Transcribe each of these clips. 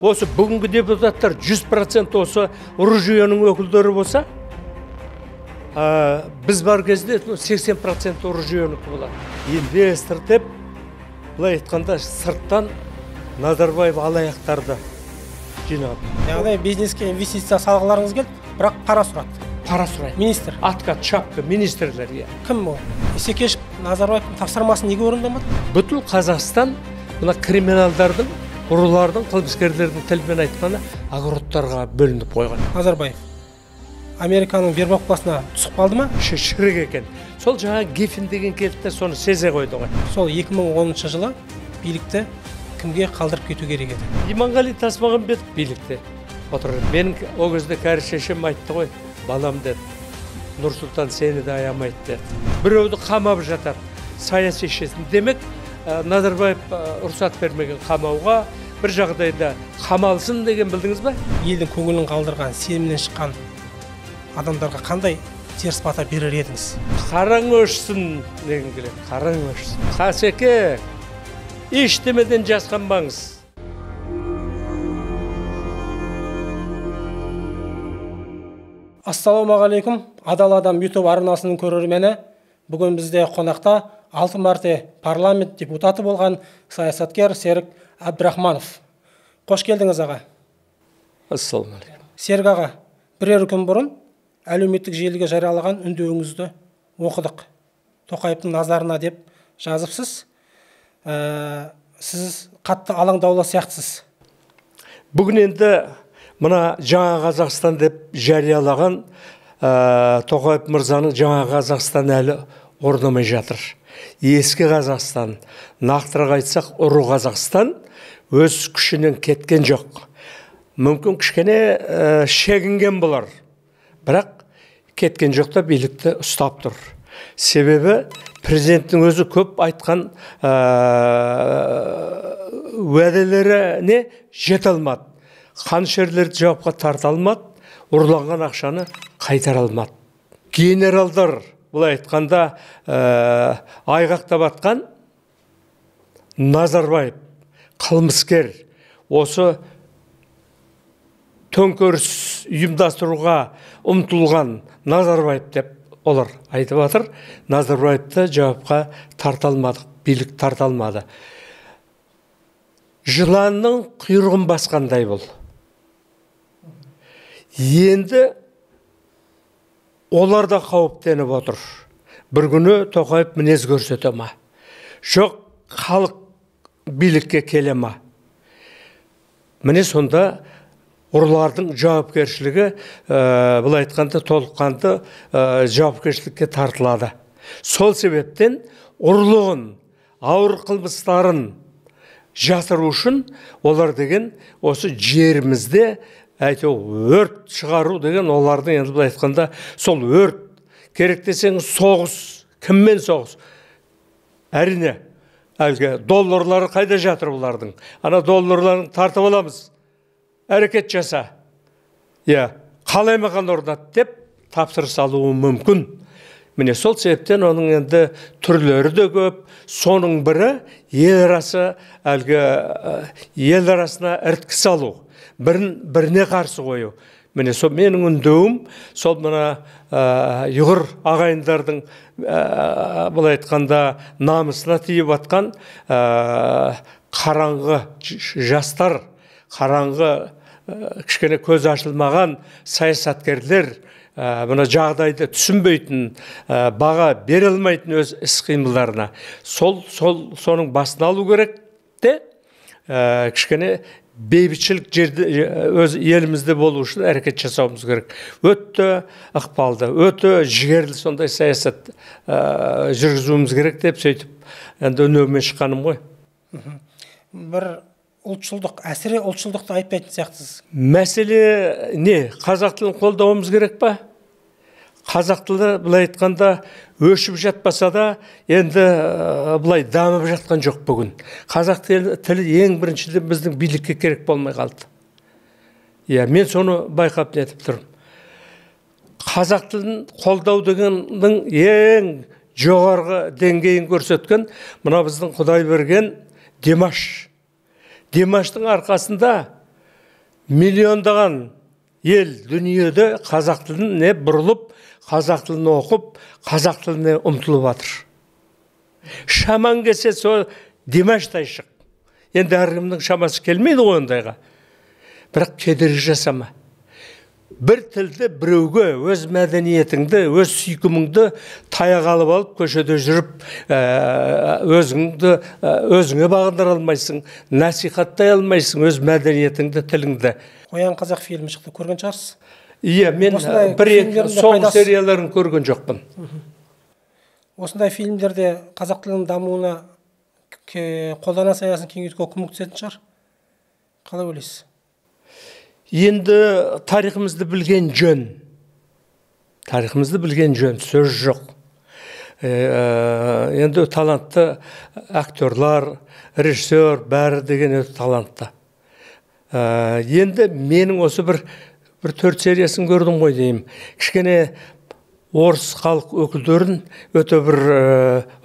Осы бүгінгі депутаттар 100% осы ұры жүйенің өкілдері болса, біз бар кезде 80% ұры жүйенікі болады. Инвестор деп, былай айтқанда, сырттан Назарбаев алаяқтарды жинады. Яғни бизнеске инвестиция салғыларыңыз келді, бірақ пара сұрады. Пара сұрайды. Министр. Откат, шапка, министрлер, иә. Кім ол? Исекешев Назарбаевтың тапсырмасын неге орындамады? Бүткіл Қазақстан мына криминалдардың, ұрылардың, қылмыскерлердің тілімен айтқанда огородтарға бөлініп қойған. Назарбаев Американың вербовкасына түсіп қалды ма? Шірік екен. Сол жаңа Геффин деген келді де соны сезе қойды ғой. Сол 2010 жылы билікті кімге қалдырып кету керек еді? Иманғали Тасмағамбетов билікте отыр. Менің ол кезде кәрі шешем айтты ғой, балам деді, Нұрсұлтан сені де аямайды деді. Біреуді қамап жатады, саяси шешім. Демек, Назарбаев рұқсат бермеген қамауға, бір жағдайда қамалсын деген, білдіңіз ба? Елдің көңілін қалдырған, сенімнен шыққан адамдарға қандай теріс бата берер едіңіз? Қараң өшсін деген келеді, қараң өшсін. Қасеке, ештемеден жасқанбаңыз. Ассалаумағалейкум, Адал Адам YouTube арнасының көрермені. Бүгін бізде қонақта 6 мәрте парламент депутаты болған саясаткер Серік Әбдірахманов. Қош келдіңіз, аға. Ассалаумағалейкум. Серік аға, бірер күн бұрын әлеуметтік желіге жариялаған үндеуіңізді оқыдық. Тоқаевтың назарына деп жазыпсыз. Сіз қатты алаңдаулы сияқтысыз. Бүгін енді мына Жаңа Қазақстан деп жариялаған Тоқаев мырзаның Жаңа Қазақстан әлі орнамай жатыр. Ескі Қазақстан, нақтырақ айтсақ, ұры Қазақстан өз күшінен кеткен жоқ. Мүмкін кішкене шегінген болар, бірақ кеткен жоқ та билікті ұстап тұр. Себебі президенттің өзі көп айтқан уәделеріне жете алмады. Қанішерлерді жауапқа тарта алмады, ұрланған ақшаны қайтара алмады. Генералдар, былай айтқанда, айғақтап атқан Назарбаев, қылмыскер, осы төңкеріс ұйымдастыруға ұмтылған Назарбаев деп олар айтып жатыр. Назарбаевты жауапқа тарта алмадық, билік тарта алмады. Жыланның құйрығын басқандай бұл. Енді олар да қауіптеніп отыр. Бір күні Тоқаев мінез көрсете ма? Жоқ, халық билікке келе ма? Міне сонда ұрылардың жауапкершілігі, былай айтқанда, толыққанды жауапкершілікке тартылады. Сол себептен ұрлығын, ауыр қылмыстарын жасыру үшін олар деген осы жерімізде әйтеуір өрт шығару деген олардың енді былай айтқанда сол өрт керек десең соғыс, кіммен соғыс? Әрине, әлгі долларлары қайда жатыр бұлардың? Ана долларларын тартып аламыз. Әрекет жаса. Иә, қалай маған орнат деп тапсырыс алуы мүмкін. Міне сол себептен оның енді түрлері де көп. Соның бірі ел арасы, әлгі ел арасына іріткі салу, бірін біріне қарсы қою. Міне сол менің үндеуім, сол мына ұйғыр ағайындардың былай айтқанда намысына тиіп атқан қараңғы жастар, қараңғы кішкене көз ашылмаған саясаткерлер, мына жағдайды түсінбейтін, баға бере алмайтын өз іс-қимылдарына. Соның басын алу керек те, кішкене бейбітшілік жерде өз елімізде болу үшін әрекет жасауымыз керек. Өте ықпалды, өте жігерлі сондай саясат жүргізуіміз керек деп сөйтіп енді үндеумен шыққаным ғой. Бір ұлтшылдық, әсіре ұлтшылдықты айтпайтын сияқтысыз. Мәселе не? Қазақ тілін қолдауымыз керек па? Қазақ тілі былай айтқанда өшіп жатпаса да енді былай дамып жатқан жоқ бүгін. Қазақ тілі ең біріншіден біздің билікке керек болмай қалды. Иә, мен соны байқап нетіп тұрмын. Қазақ тілін қолдау дегеннің ең жоғарғы деңгейін көрсеткен мына біздің Құдай берген Димаш. Димаштың арқасында Миллиондаған ел дүниеде қазақ тіліне бұрылып, қазақ тілін оқып, қазақ тіліне ұмтылып жатыр. Шаман келсе, сол Димаштай шық. Енді әркімнің шамасы келмейді ғой ондайға. Бірақ кедергі жасама. Бір тілді біреуге, өз мәдениетіңді, өз сүйкіміңді таяқ алып алып көшеде жүріп, өзіңді өзіңе бағындыра алмайсың, насихаттай алмайсың өз мәдениетіңді, тіліңді. Оян қазақ фильмі шықты, көрген шығарсыз? Иә, мен бір екі соңғы серияларын көрген жоқпын. Осындай фильмдерде қазақ тілінің дамуына, қолданыс аясын кеңейтуге көмектесетін шығар. Қалай ойлайсыз? Енді тарихымызды білген жөн. Тарихымызды білген жөн, сөз жоқ. Енді талантты актерлар, режиссер, бәрі деген өте талантты. Енді менің осы бір 4 сериясын көрдім ғой деймін. Кішкене орыс халық өкілдерін өте бір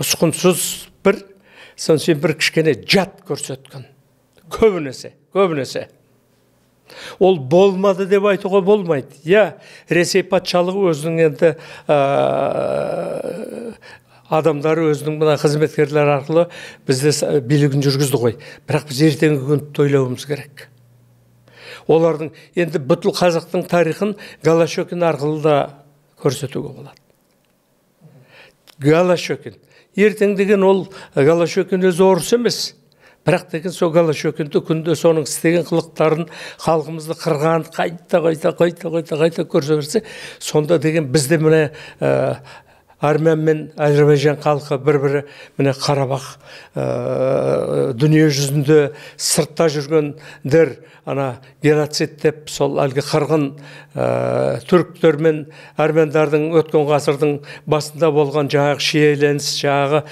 ұсқынсыз бір, сонымен бір кішкене жат көрсеткен. Көбінесе, көбінесе. Ол болмады деп айтуға болмайды. Я, Ресей патшалығы өзінің енді адамдары, өзінің мына қызметкерлері арқылы бізде билігін жүргізді ғой. Бірақ біз ертеңгі күнді тойлауымыз керек. Олардың енді бүткіл қазақтың тарихын Голощекин арқылы да көрсетуге болады. Голощекин. Ертең деген ол Голощекин өзі орыс емес. Бірақ деген сол Голощекинді күнде соның істеген қылықтарын, халқымызды қырған қайта қайта қайта қайта қайта көрсе берсе, сонда деген бізде міне армян мен әзербайжан халқы бір-бірі міне Қарабақ дүние жүзінде сыртта жүргендер ана геноцид деп сол әлгі қырғын түріктер мен армяндардың өткен ғасырдың басында болған жаңағы шиеленіс, жаңағы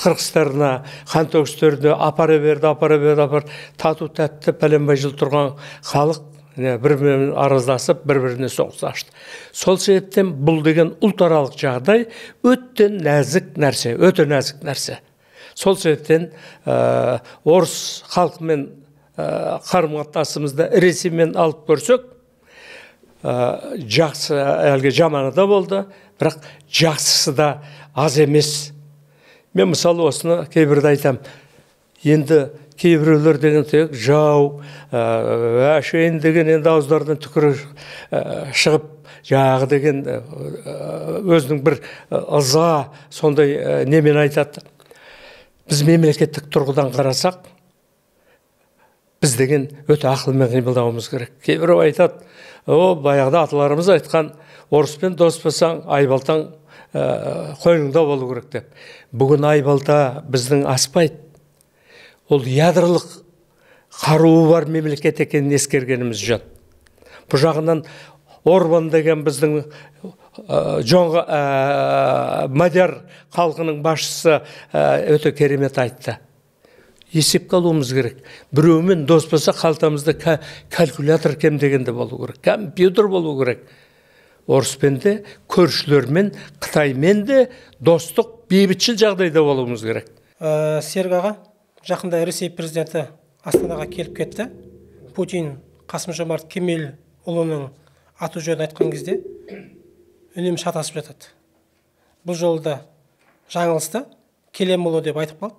қырғыздарына, қан төгістеріне апара берді, апара берді, апар тату тәтті пәленбай жыл тұрған халық бір-бірімен араздасып, бір-біріне соғыс ашты. Сол себептен бұл деген ұлтаралық жағдай өте нәзік нәрсе, өте нәзік нәрсе. Сол себептен орыс халқымен қарым-қатынасымызды Ресеймен алып көрсек, жақсы, әлгі жаманы да болды, бірақ жақсысы да аз емес. Мен мысалы осыны кейбірде айтам. Енді кейбіреулер деген тек жау, әшейін деген енді ауыздарынан түкірі шығып, жаңағы деген өзінің бір ыза сондай немен айтады. Біз мемлекеттік тұрғыдан қарасақ, біз деген өте ақылмен қимылдауымыз керек. Кейбіреу айтады, о, баяғыда аталарымыз айтқан, орыспен дос болсаң, айбалтаң қойныңда болу керек деп. Бүгін айбалта біздің аспайды. Ол ядролық қаруы бар мемлекет екенін ескергеніміз жөн. Бұл жағынан Орбан деген біздің мадяр халқының басшысы өте керемет айтты. Есепке алуымыз керек. Біреумен дос болса, қалтамызда калькулятор кем дегенде болу керек, компьютер болу керек. Орыспен де, көршілермен, Қытаймен де достық, бейбітшіл жағдайда болуымыз керек. Серік аға, жақында Ресей президенті Астанаға келіп кетті. Путин Қасым-Жомарт Кемелұлының аты жөнін айтқан кезде үнемі шатасып жатады. Бұл жолы да жаңылысты, Келемұлы деп айтып қалды.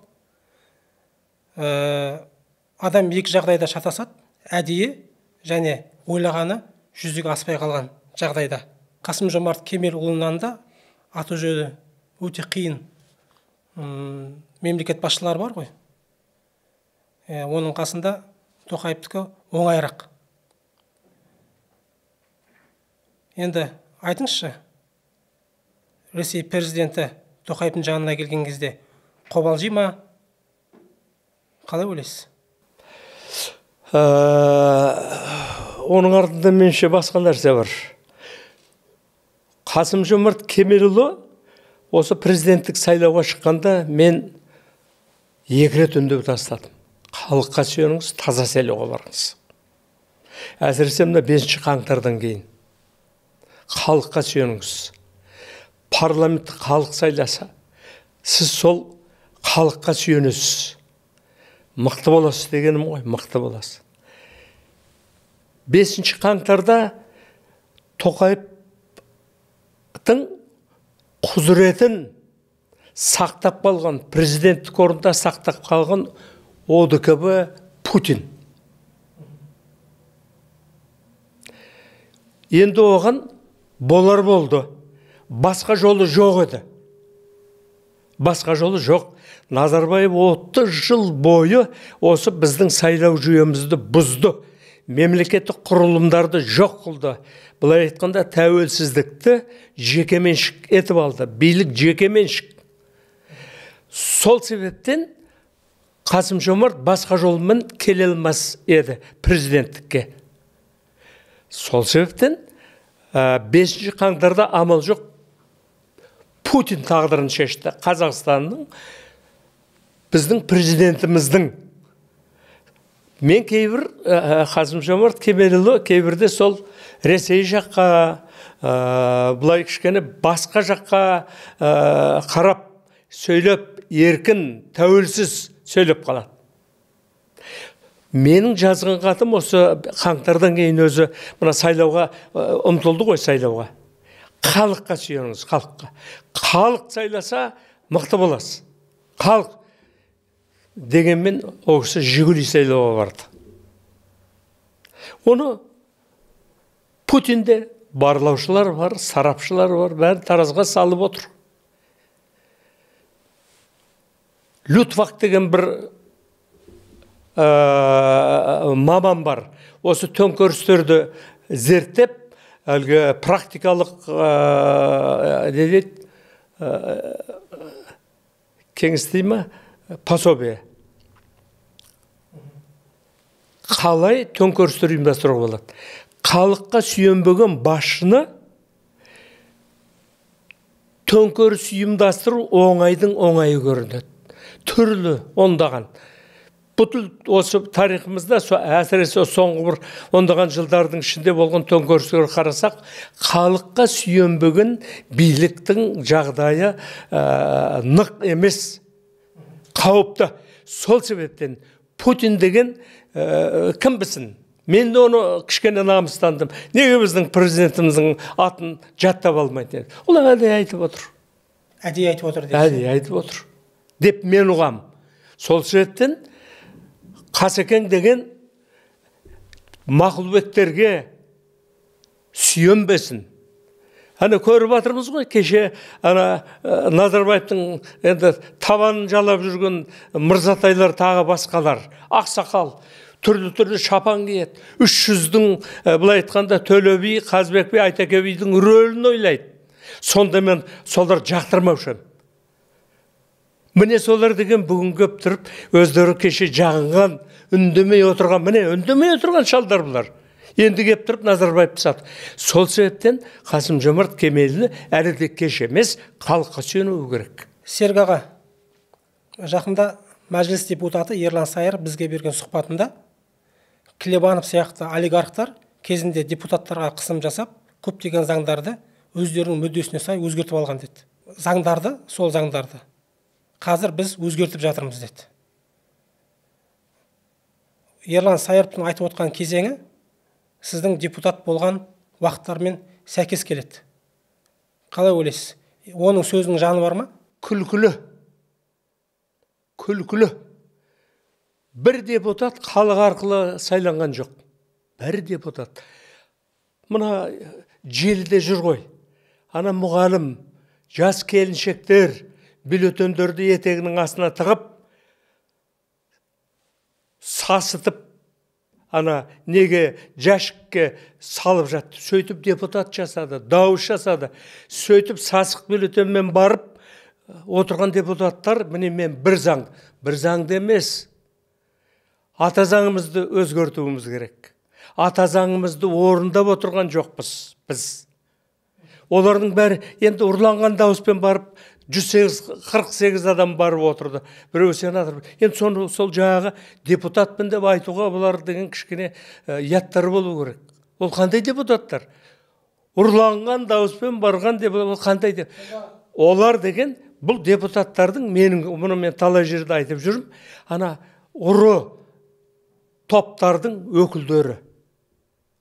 Адам екі жағдайда шатасады, әдейі және ойлағаны жүзеге аспай қалған жағдайда. Қасым-Жомарт Кемелұлынан да аты жөні өте қиын мемлекет басшылары бар ғой. Оның қасында Тоқаевтікі оңайырақ. Енді айтыңызшы, Ресей президенті Тоқаевтың жанына келген кезде қобалжи ма? Қалай ойлайсыз? Оның артында меніңше басқа нәрсе бар. Қасым-Жомарт Кемелұлы осы президенттік сайлауға шыққанда мен 2 рет үндеу тастадым. Халыққа сүйеніңіз, таза сайлауға барыңыз. Әсіресе мына 5 қаңтардан кейін. Халыққа сүйеніңіз. Парламентті халық сайласа, сіз сол халыққа сүйенесіз. Мықты боласыз дегенім ғой, мықты боласыз. 5 қаңтарда Тоқаевтың құзыретін сақтап қалған, президенттік орында сақтап қалған ОДКБ Путин. Енді оған болар болды. Басқа жолы жоқ еді. Басқа жолы жоқ. Назарбаев 30 жыл бойы осы біздің сайлау жүйемізді бұзды. Мемлекеттік құрылымдарды жоқ қылды. Былай айтқанда тәуелсіздікті жекеменшік етіп алды. Билік жекеменшік. Сол себептен Қасым-Жомарт басқа жолмен келе алмас еді президенттікке. Сол себептен 5 қаңтарда амал жоқ, Путин тағдырын шешті. Қазақстанның, біздің президентіміздің. Мен кейбір Қасым-Жомарт Кемелұлы кейбірде сол Ресей жаққа, былай кішкене басқа жаққа қарап сөйлеп, еркін, тәуелсіз сөйлеп қалады. Менің жазған хатым осы қаңтардан кейін өзі мына сайлауға ұмтылды ғой, сайлауға. Халыққа сүйеніңіз, халыққа. Халық сайласа мықты боласыз. Халық дегенмен ол кісі Жигули сайлауға барды. Оны Путинде барлаушылар бар, сарапшылар бар, бәрін таразға салып отыр. Лютвак деген бір маман бар. Осы төңкерістерді зерттеп, әлгі практикалық не дейді, кеңес дей ме, пособие. Қалай төңкерістер ұйымдастыруға болады? Халыққа сүйенбеген басшыны төңкеріс ұйымдастыру оңайдың оңайы көрінеді. Түрлі ондаған. Бүткіл осы тарихымызда, әсіресе соңғы бір ондаған жылдардың ішінде болған төңкерістерге қарасақ, халыққа сүйенбеген биліктің жағдайы нық емес, қауіпті. Сол себептен Путин деген кім білсін? Мен де оны кішкене намыстандым. Неге біздің президентіміздің атын жаттап алмайды? Ол әдейі айтып отыр. Әдейі айтып отыр дейсіз. Әдейі айтып отыр деп мен ұғам. Сол себептен Қасекең деген мақұлбектерге сүйенбесін. Ана көріп жатырмыз ғой, кеше ана Назарбаевтың енді табанын жалап жүрген мырзатайлар, тағы басқалар, ақсақал, түрлі-түрлі шапан киеді. 300-дің, былай айтқанда, Төле би, Қазыбек би, Айтеке бидің рөлін ойлайды. Сонда мен солар жақтырмаушы едім. Міне солар деген бүгін көп тұрып, өздері кеше жағынған, үндемей отырған, міне үндемей отырған шалдар бұлар. Енді кеп тұрып Назарбаевты сатты. Сол себептен Қасым-Жомарт Кемелұлы әлі де кеш емес, халыққа сүйенуі керек. Серік аға, жақында мәжіліс депутаты Ерлан Сайыр бізге берген сұхбатында Клебанов сияқты олигархтар кезінде депутаттарға қысым жасап, көптеген заңдарды өздерінің мүддесіне сай өзгертіп алған деді. Заңдарды, сол заңдарды қазір біз өзгертіп жатырмыз деді. Ерлан Сайыровтың айтып отқан кезеңі сіздің депутат болған уақыттармен сәйкес келеді. Қалай ойлайсыз? Оның сөзінің жаны бар ма? Күлкілі. Күлкілі. Бір депутат халық арқылы сайланған жоқ. Бір депутат. Мына желіде жүр ғой. Ана мұғалім, жас келіншектер бюллетендерді етегінің астына тығып, сасытып, ана неге жәшікке салып жатты. Сөйтіп депутат жасады, дауыс жасады. Сөйтіп сасық бюллетенмен барып отырған депутаттар, міне мен бір заң, бір заңды емес, ата заңымызды өзгертуіміз керек. Ата заңымызды орындап отырған жоқпыз біз. Олардың бәрі енді ұрланған дауыспен барып 148 адам барып отырды. Біреу сенатор. Енді соны сол жаңағы депутатпын деп айтуға бұлар деген кішкене ұяттары болу керек. Ол қандай депутаттар? Ұрланған дауыспен барған деп ол қандай деп? Олар деген бұл депутаттардың, менің мұны мен талай жерде айтып жүрмін, ана ұры топтардың өкілдері.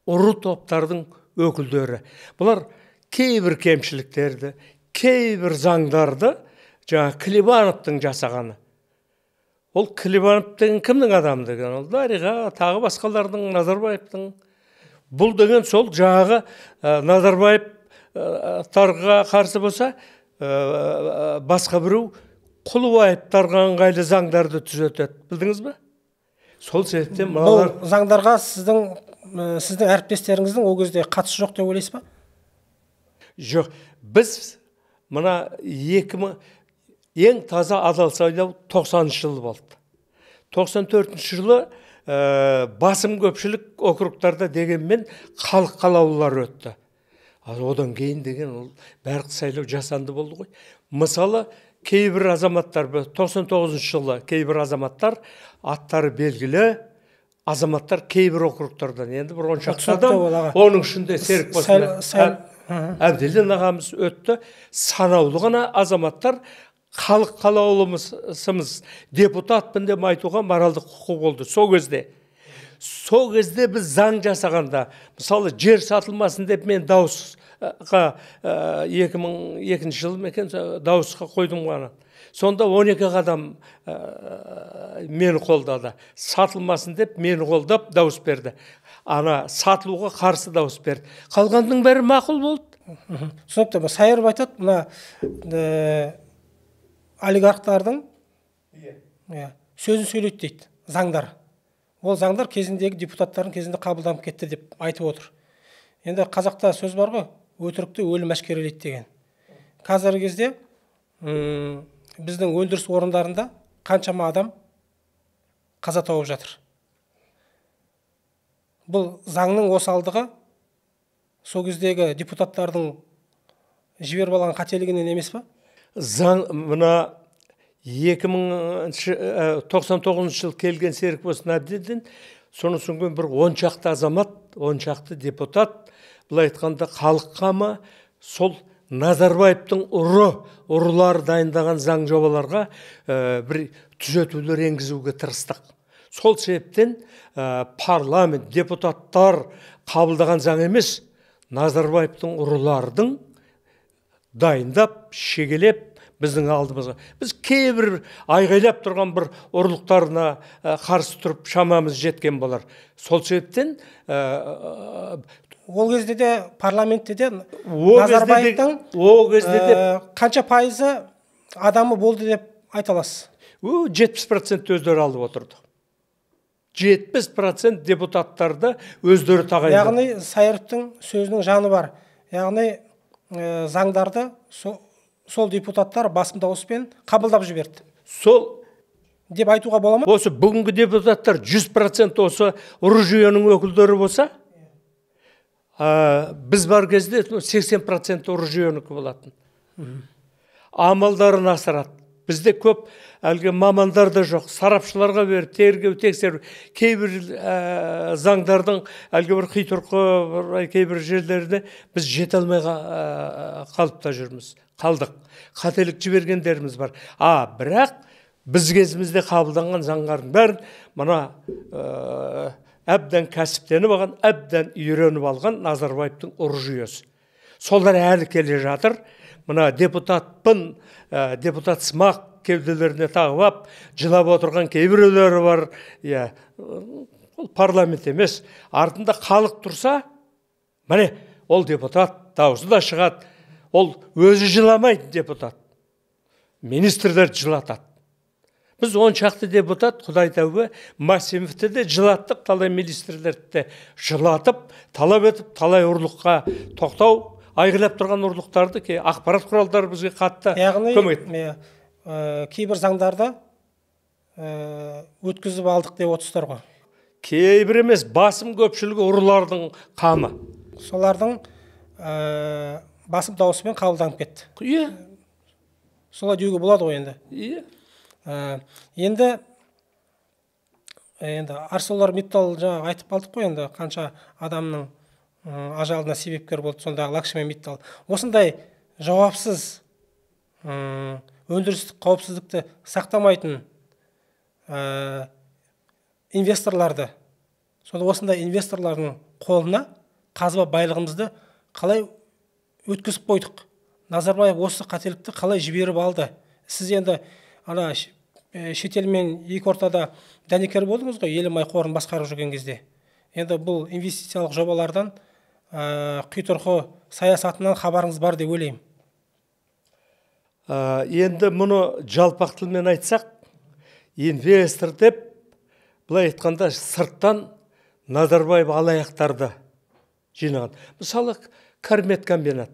ұры топтардың өкілдері. Бұлар кейбір кемшіліктерді, кейбір заңдарды жаңа Клебановтың жасағаны. Ол Клебанов деген кімнің адамы деген? Ол Дариға, тағы басқалардың, Назарбаевтың. Бұл деген сол жаңағы Назарбаевтарға қарсы болса, басқа біреу Құлыбаевтарға ыңғайлы заңдарды түзетеді. Білдіңіз бе? Сол себептен мыналар... Бұл заңдарға сіздің әріптестеріңіздің ол кезде қатысы жоқ деп ойлайсыз ба? Жоқ. Біз мына 2000 ең таза адал сайлау 90-шы жылы болды. 94-ші жылы басым көпшілік округтарда дегенмен халық қалаулылары өтті. Ал одан кейін деген ол барлық сайлау жасанды болды ғой. Мысалы, кейбір азаматтар, 99-шы жылы кейбір азаматтар, аттары белгілі азаматтар кейбір округтардан, енді бір 10 шақты адам, оның ішінде Серікболсын Әбділдин ағамыз өтті, санаулы ғана азаматтар халық қалаулымыз, депутатпын деп айтуға моральдық құқық болды сол кезде. Сол кезде біз заң жасағанда, мысалы, жер сатылмасын деп мен дауысқа 2002 жылы ма екен дауысқа қойдым ғана. Сонда 12 адам мені қолдады. Сатылмасын деп мені қолдап дауыс берді. Ана сатылуға қарсы дауыс берді. Қалғанның бәрі мақұл болды. Түсінікті. Сайыров айтады, мына олигархтардың сөзін сөйлейді дейді, заңдар. Ол заңдар кезіндегі депутаттардың кезінде қабылданып кетті деп айтып отыр. Енді қазақта сөз бар ғой, өтірікті өлім әшкерелейді деген. Қазіргі кезде біздің өндіріс орындарында қаншама адам қаза тауып жатыр. Бұл заңның осалдығы сол кездегі депутаттардың жіберіп алған қателігінен емес па? Заң мына 2099 жыл келген Серікболсын Әбділдин, соны соң бір 10 шақты азамат, 10 шақты депутат, былай айтқанда халық қамы, сол Назарбаевтың ұрылар дайындаған заң жобаларға бір түзетулер енгізуге тырыстық. Сол себептен парламент, депутаттар қабылдаған заң емес, Назарбаевтың ұрылардың дайындап, шегелеп біздің алдымызға. Біз кейбір айғайлап тұрған бір ұрлықтарына қарсы тұрып шамамыз жеткен болар. Сол себептен ол кезде де парламентте де Назарбаевтың қанша пайызы адамы болды деп айта аласыз? 70% өздері алып отырды. 70% депутаттарды өздері тағайындады. Яғни Сайыровтың сөзінің жаны бар. Яғни заңдарды сол депутаттар басым дауыспен қабылдап жіберді. Сол деп айтуға бола ма? Осы бүгінгі депутаттар 100% осы ұры жүйенің өкілдері болса, біз бар кезде 80% ұры жүйенікі болатын. Амалдарын асырады. Бізде көп әлгі мамандар да жоқ, сарапшыларға беріп, тергеу, тексеру, кейбір заңдардың әлгі бір қитұрқы, кейбір жерлерде біз жете алмай қалып та жүрміз, қалдық. Қателік жібергендеріміз бар. Бірақ біз кезімізде қабылданған заңдардың бәрін мына әбден кәсіптеніп алған, әбден үйреніп алған Назарбаевтың ұры жүйесі. Солар әлі келе жатыр. Мына депутатпын, депутат сымақ кеуделеріне тағып ап, жылап отырған кейбіреулері бар. Ол парламент емес. Артында халық тұрса, міне, ол депутат дауысы да шығады. Ол өзі жыламайды депутат. Министрлер жылатады. Біз 10 шақты депутат, Құдай тәубе, Масимовті де жылаттық, талай министрлерді де жылатып, талап етіп, талай ұрлыққа тоқтау, айғайлап тұрған ұрлықтарды ақпарат құралдары бізге қатты көмек етті. Яғни, кейбір заңдарды өткізіп алдық деп отырсыздар ғой. Кейбір емес, басым көпшілігі ұрылардың қамы. Солардың басым дауысымен қабылданып кетті. Иә. Солай деуге болады ғой енді. Иә. Енді ArcelorMittal жаңа айтып қалдық қой, енді қанша адамның ажалына себепкер болды сондағы Лакшми Миттал. Осындай жауапсыз өндірістік қауіпсіздікті сақтамайтын инвесторларды Сонда осындай инвесторлардың қолына қазба байлығымызды қалай өткізіп қойдық? Назарбаев осы қателікті қалай жіберіп алды? Сіз енді ана шетелмен екі ортада дәнекер болдыңыз ғой, Елімай қорын басқарып жүрген кезде. Енді бұл инвестициялық жобалардан, құйтырқы саясатынан хабарыңыз бар деп ойлаймын. Енді мұны жалпақ тілмен айтсақ, инвестор деп былай айтқанда сырттан Назарбаев алаяқтарды жинаған. Мысалы, Карметкомбинат.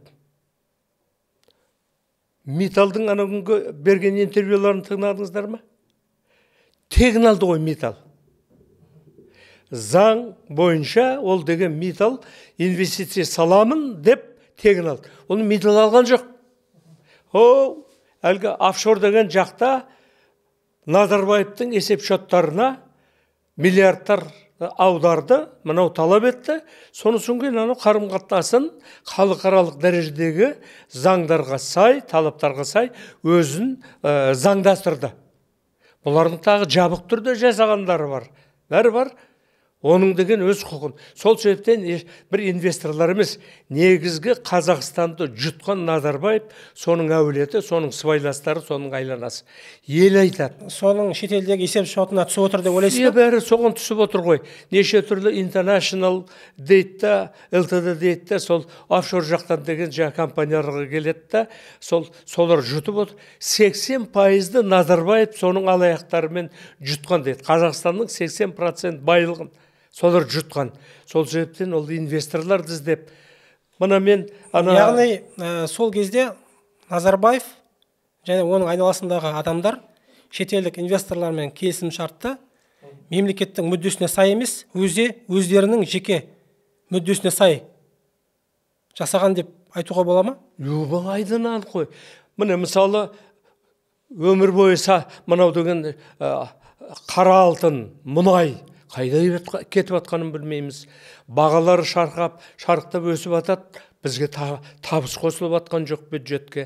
Металдың ана күнгі берген интервьюларын тыңдадыңыздар ма? Тегін алды ғой металл. Заң бойынша ол деген металл инвестиция саламын деп тегін алды. Оны металл алған жоқ. О, әлгі офшор деген жақта Назарбаевтың есеп шоттарына миллиардтар аударды, мынау талап етті. Сонысын кейін анау қарым-қатынасын халықаралық дәрежедегі заңдарға сай, талаптарға сай өзін заңдастырды. Бұлардың тағы жабық түрде жасағандары бар. Бәрі бар. Оның деген өз құқын. Сол себептен бір инвесторлар емес, негізгі Қазақстанды жұтқан Назарбаев, соның әулеті, соның сыбайластары, соның айланасы. Ел айтады. Соның шетелдегі есеп шотына түсіп отыр деп ойлайсыз ба? Бәрі соған түсіп отыр ғой. Неше түрлі international дейді да, LTD дейді да, сол офшор жақтан деген жаңа компанияларға келеді да, солар жұтып отыр. 80%-ды Назарбаев соның алаяқтарымен жұтқан дейді. Қазақстанның 80% байлығын солар жұтқан. Сол себептен ол инвесторларды іздеп. Мына мен ана... Яғни сол кезде Назарбаев және оның айналасындағы адамдар шетелдік инвесторлармен келісім шартты мемлекеттің мүддесіне сай емес, өздерінің жеке мүддесіне сай жасаған деп айтуға бола ма? Бұл айдан анық қой. Міне мысалы өмір бойы мынау деген қара алтын, мұнай қайда кетіп атқанын білмейміз. Бағалары шарықтап өсіп атады, бізге табыс қосылып атқан жоқ бюджетке.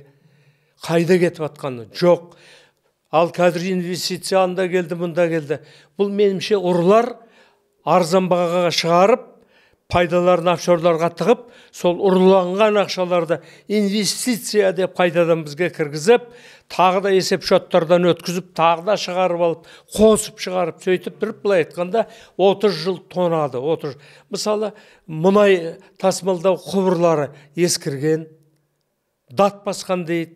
Қайда кетіп атқаны жоқ. Ал қазір инвестиция анда келді, мұнда келді. Бұл меніңше ұрылар арзан бағаға шығарып, пайдаларын офшорларға тығып, сол ұрланған ақшаларды инвестиция деп қайтадан бізге кіргізіп, тағы да есеп шоттардан өткізіп, тағы да шығарып алып, қосып шығарып, сөйтіп тұрып, былай айтқанда 30 жыл тонады. 30. Мысалы, мұнай тасымалдау құбырлары ескірген, дат басқан дейді,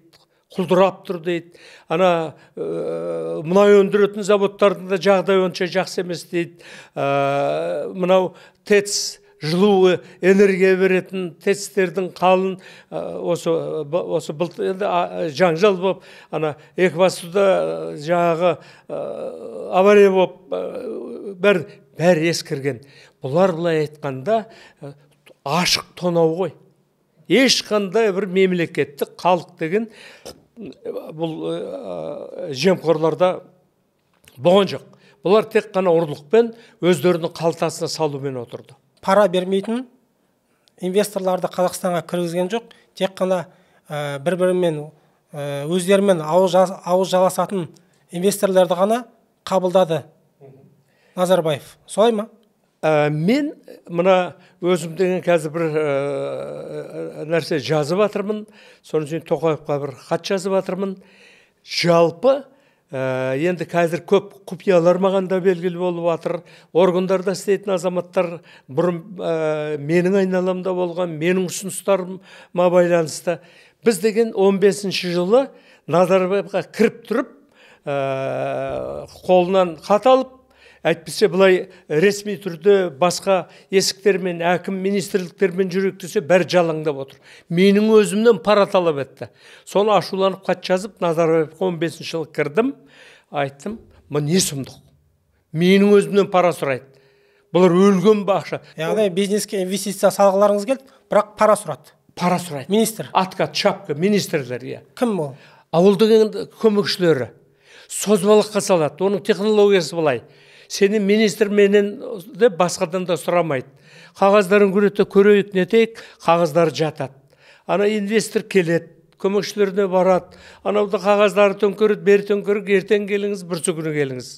құлдырап тұр дейді. Ана мұнай өндіретін заводтардың да жағдайы онша жақсы емес дейді. Мынау ТЭЦ жылу энергия беретін ТЭЦтердің қалын осы енді жаңжал болып, ана Екібастұзда жаңағы авария болып, бәрі ескірген. Бұлар былай айтқанда ашық тонау ғой. Ешқандай бір мемлекеттік халық деген бұл жемқорларда болған жоқ. Бұлар тек қана ұрлықпен өздерінің қалтасына салумен отырды. Пара бермейтін инвесторларды Қазақстанға кіргізген жоқ, тек қана бір-бірімен өздерімен ауыз жаласатын инвесторларды ғана қабылдады Назарбаев. Солай ма? Мен мына өзім деген қазір бір нәрсе жазып жатырмын, соның үшін Тоқаевқа бір хат жазып жатырмын. Жалпы енді қазір көп құпиялар маған да белгілі болып жатыр. Органдарда істейтін азаматтар бұрын менің айналамда болған, менің ұсыныстарыма байланысты. Біз деген 15-ші жылы Назарбаевқа кіріп тұрып, қолынан хат алып, әйтпесе былай ресми түрде басқа есіктермен, әкім министрліктермен жүрек десе, бәрі жалаңдап отыр. Менің өзімнен пара талап етті. Соны ашуланып хат жазып, Назарбаевқа 15-ші жылы кірдім, айттым, мұны не сұмдық? Менің өзімнен пара сұрайды. Бұлар өлген бе ақша? Яғни бизнеске инвестиция салғыларыңыз келді, бірақ пара сұрады. Пара сұрайды. Министр. Откат, шапка, министрлер, иә. Кім ол? Ауыл деген көмекшілері. Созбалаққа салады. Оның технологиясы былай. Сені министр менен деп басқадан да сұрамайды. Қағаздарын көреді, көрейік, нетейік, қағаздары жатады. Ана инвестор келеді, көмекшілеріне барады. Анауда қағаздары төңкереді, бері төңкереді, ертең келіңіз, бүрсі күні келіңіз.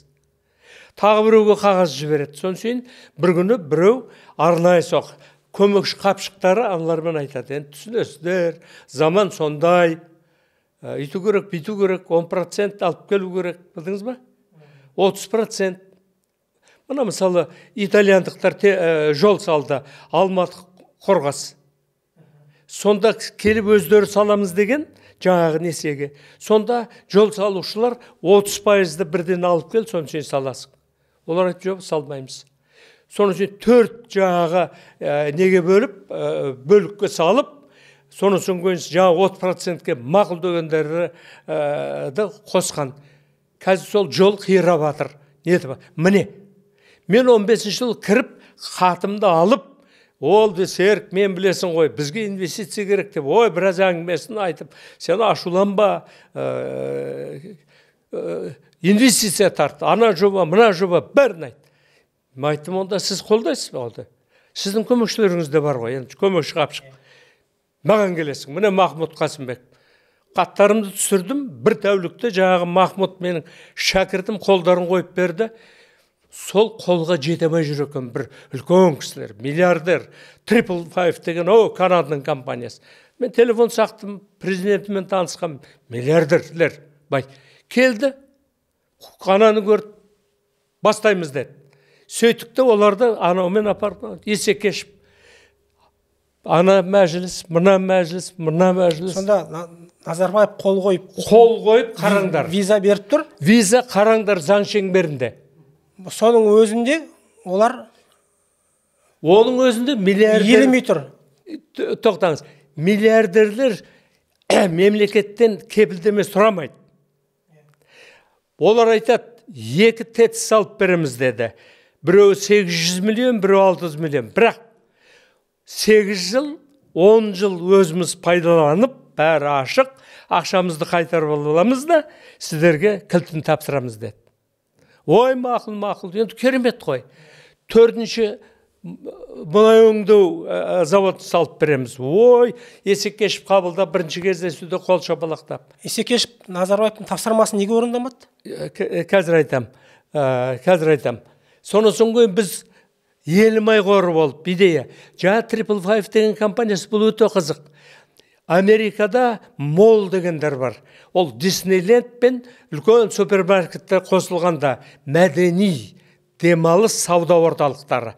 Тағы біреуге қағаз жібереді. Соны кейін бір күні біреу арнайы соқ көмекші қапшықтары аналармен айтады. Енді түсінесіздер, заман сондай, үйту керек, бүйту керек, 10% алып келу керек, білдіңіз ба? 30%. Мына мысалы итальяндықтар жол салды, Алматы Қорғас. Сонда келіп өздері саламыз деген жаңағы несиеге. Сонда жол салушылар 30%-ды бірден алып кел, соны сен саласың. Олар айтты, жоқ, салмаймыз. Соны сен 4 жаңағы неге бөліп, бөлікке салып, соны соң жаңағы 30%-ке мақұл дегендерді қосқан. Қазір сол жол қирап жатыр. Міне, мен 15 жыл кіріп, хатымды алып, ол де Серік, мен білесің ғой, бізге инвестиция керек деп, ой, біраз әңгімесін айтып, сен ашуланба, инвестиция тарт, ана жоба, мына жоба, бәрін айт. Мен айттым, онда сіз қолдайсыз ба? Онда сіздің көмекшілеріңіз де бар ғой, енді көмекші қапшық. Маған келесің, міне Махмұд Қасымбек. Қаттарымды түсірдім, бір тәулікте жаңағы Махмұд менің шәкіртім қолдарын қойып берді. Сол қолға жете алмай жүр екен бір үлкен кісілер, миллиардер, 555 деген, о, Канаданың компаниясы. Мен телефон сақтым, президентімен танысқан миллиардерлер бай. Келді, ананы көрді, бастаймыз деді. Сөйтік те оларды анаумен апарып, Есекешев. Ана мәжіліс, мына мәжіліс, мына мәжіліс. Сонда Назарбаев қол қойып, қол қойып қараңдар. Виза беріп тұр? Виза қараңдар заң шеңберінде. Соның өзінде олар оның өзінде миллиардер елемей тұр. Тоқтаңыз, миллиардерлер мемлекеттен кепілдеме сұрамайды. Олар айтады, 2 ТЭЦ салып береміз деді. Біреуі 800 миллион, біреуі 600 миллион. Бірақ 8 жыл, 10 жыл өзіміз пайдаланып, бәрі ашық, ақшамызды қайтарып аламыз да, сіздерге кілтін тапсырамыз деді. Ой, мақұл, мақұл, енді керемет қой. 4-ші мұнай өңдеу заводын салып береміз. Ой, Есекешев қабылдап, бірінші кездесуде қол шапалақтап. Есекешев Назарбаевтың тапсырмасын неге орындамады? Қазір айтам, қазір айтам. Сонан соң біз Елімай қоры болып, идея. Жаңа 555 деген компаниясы, бұл өте қызық. Америкада мол дегендер бар. Ол Диснейленд пен үлкен супермаркеттер қосылғанда мәдени демалыс сауда орталықтары.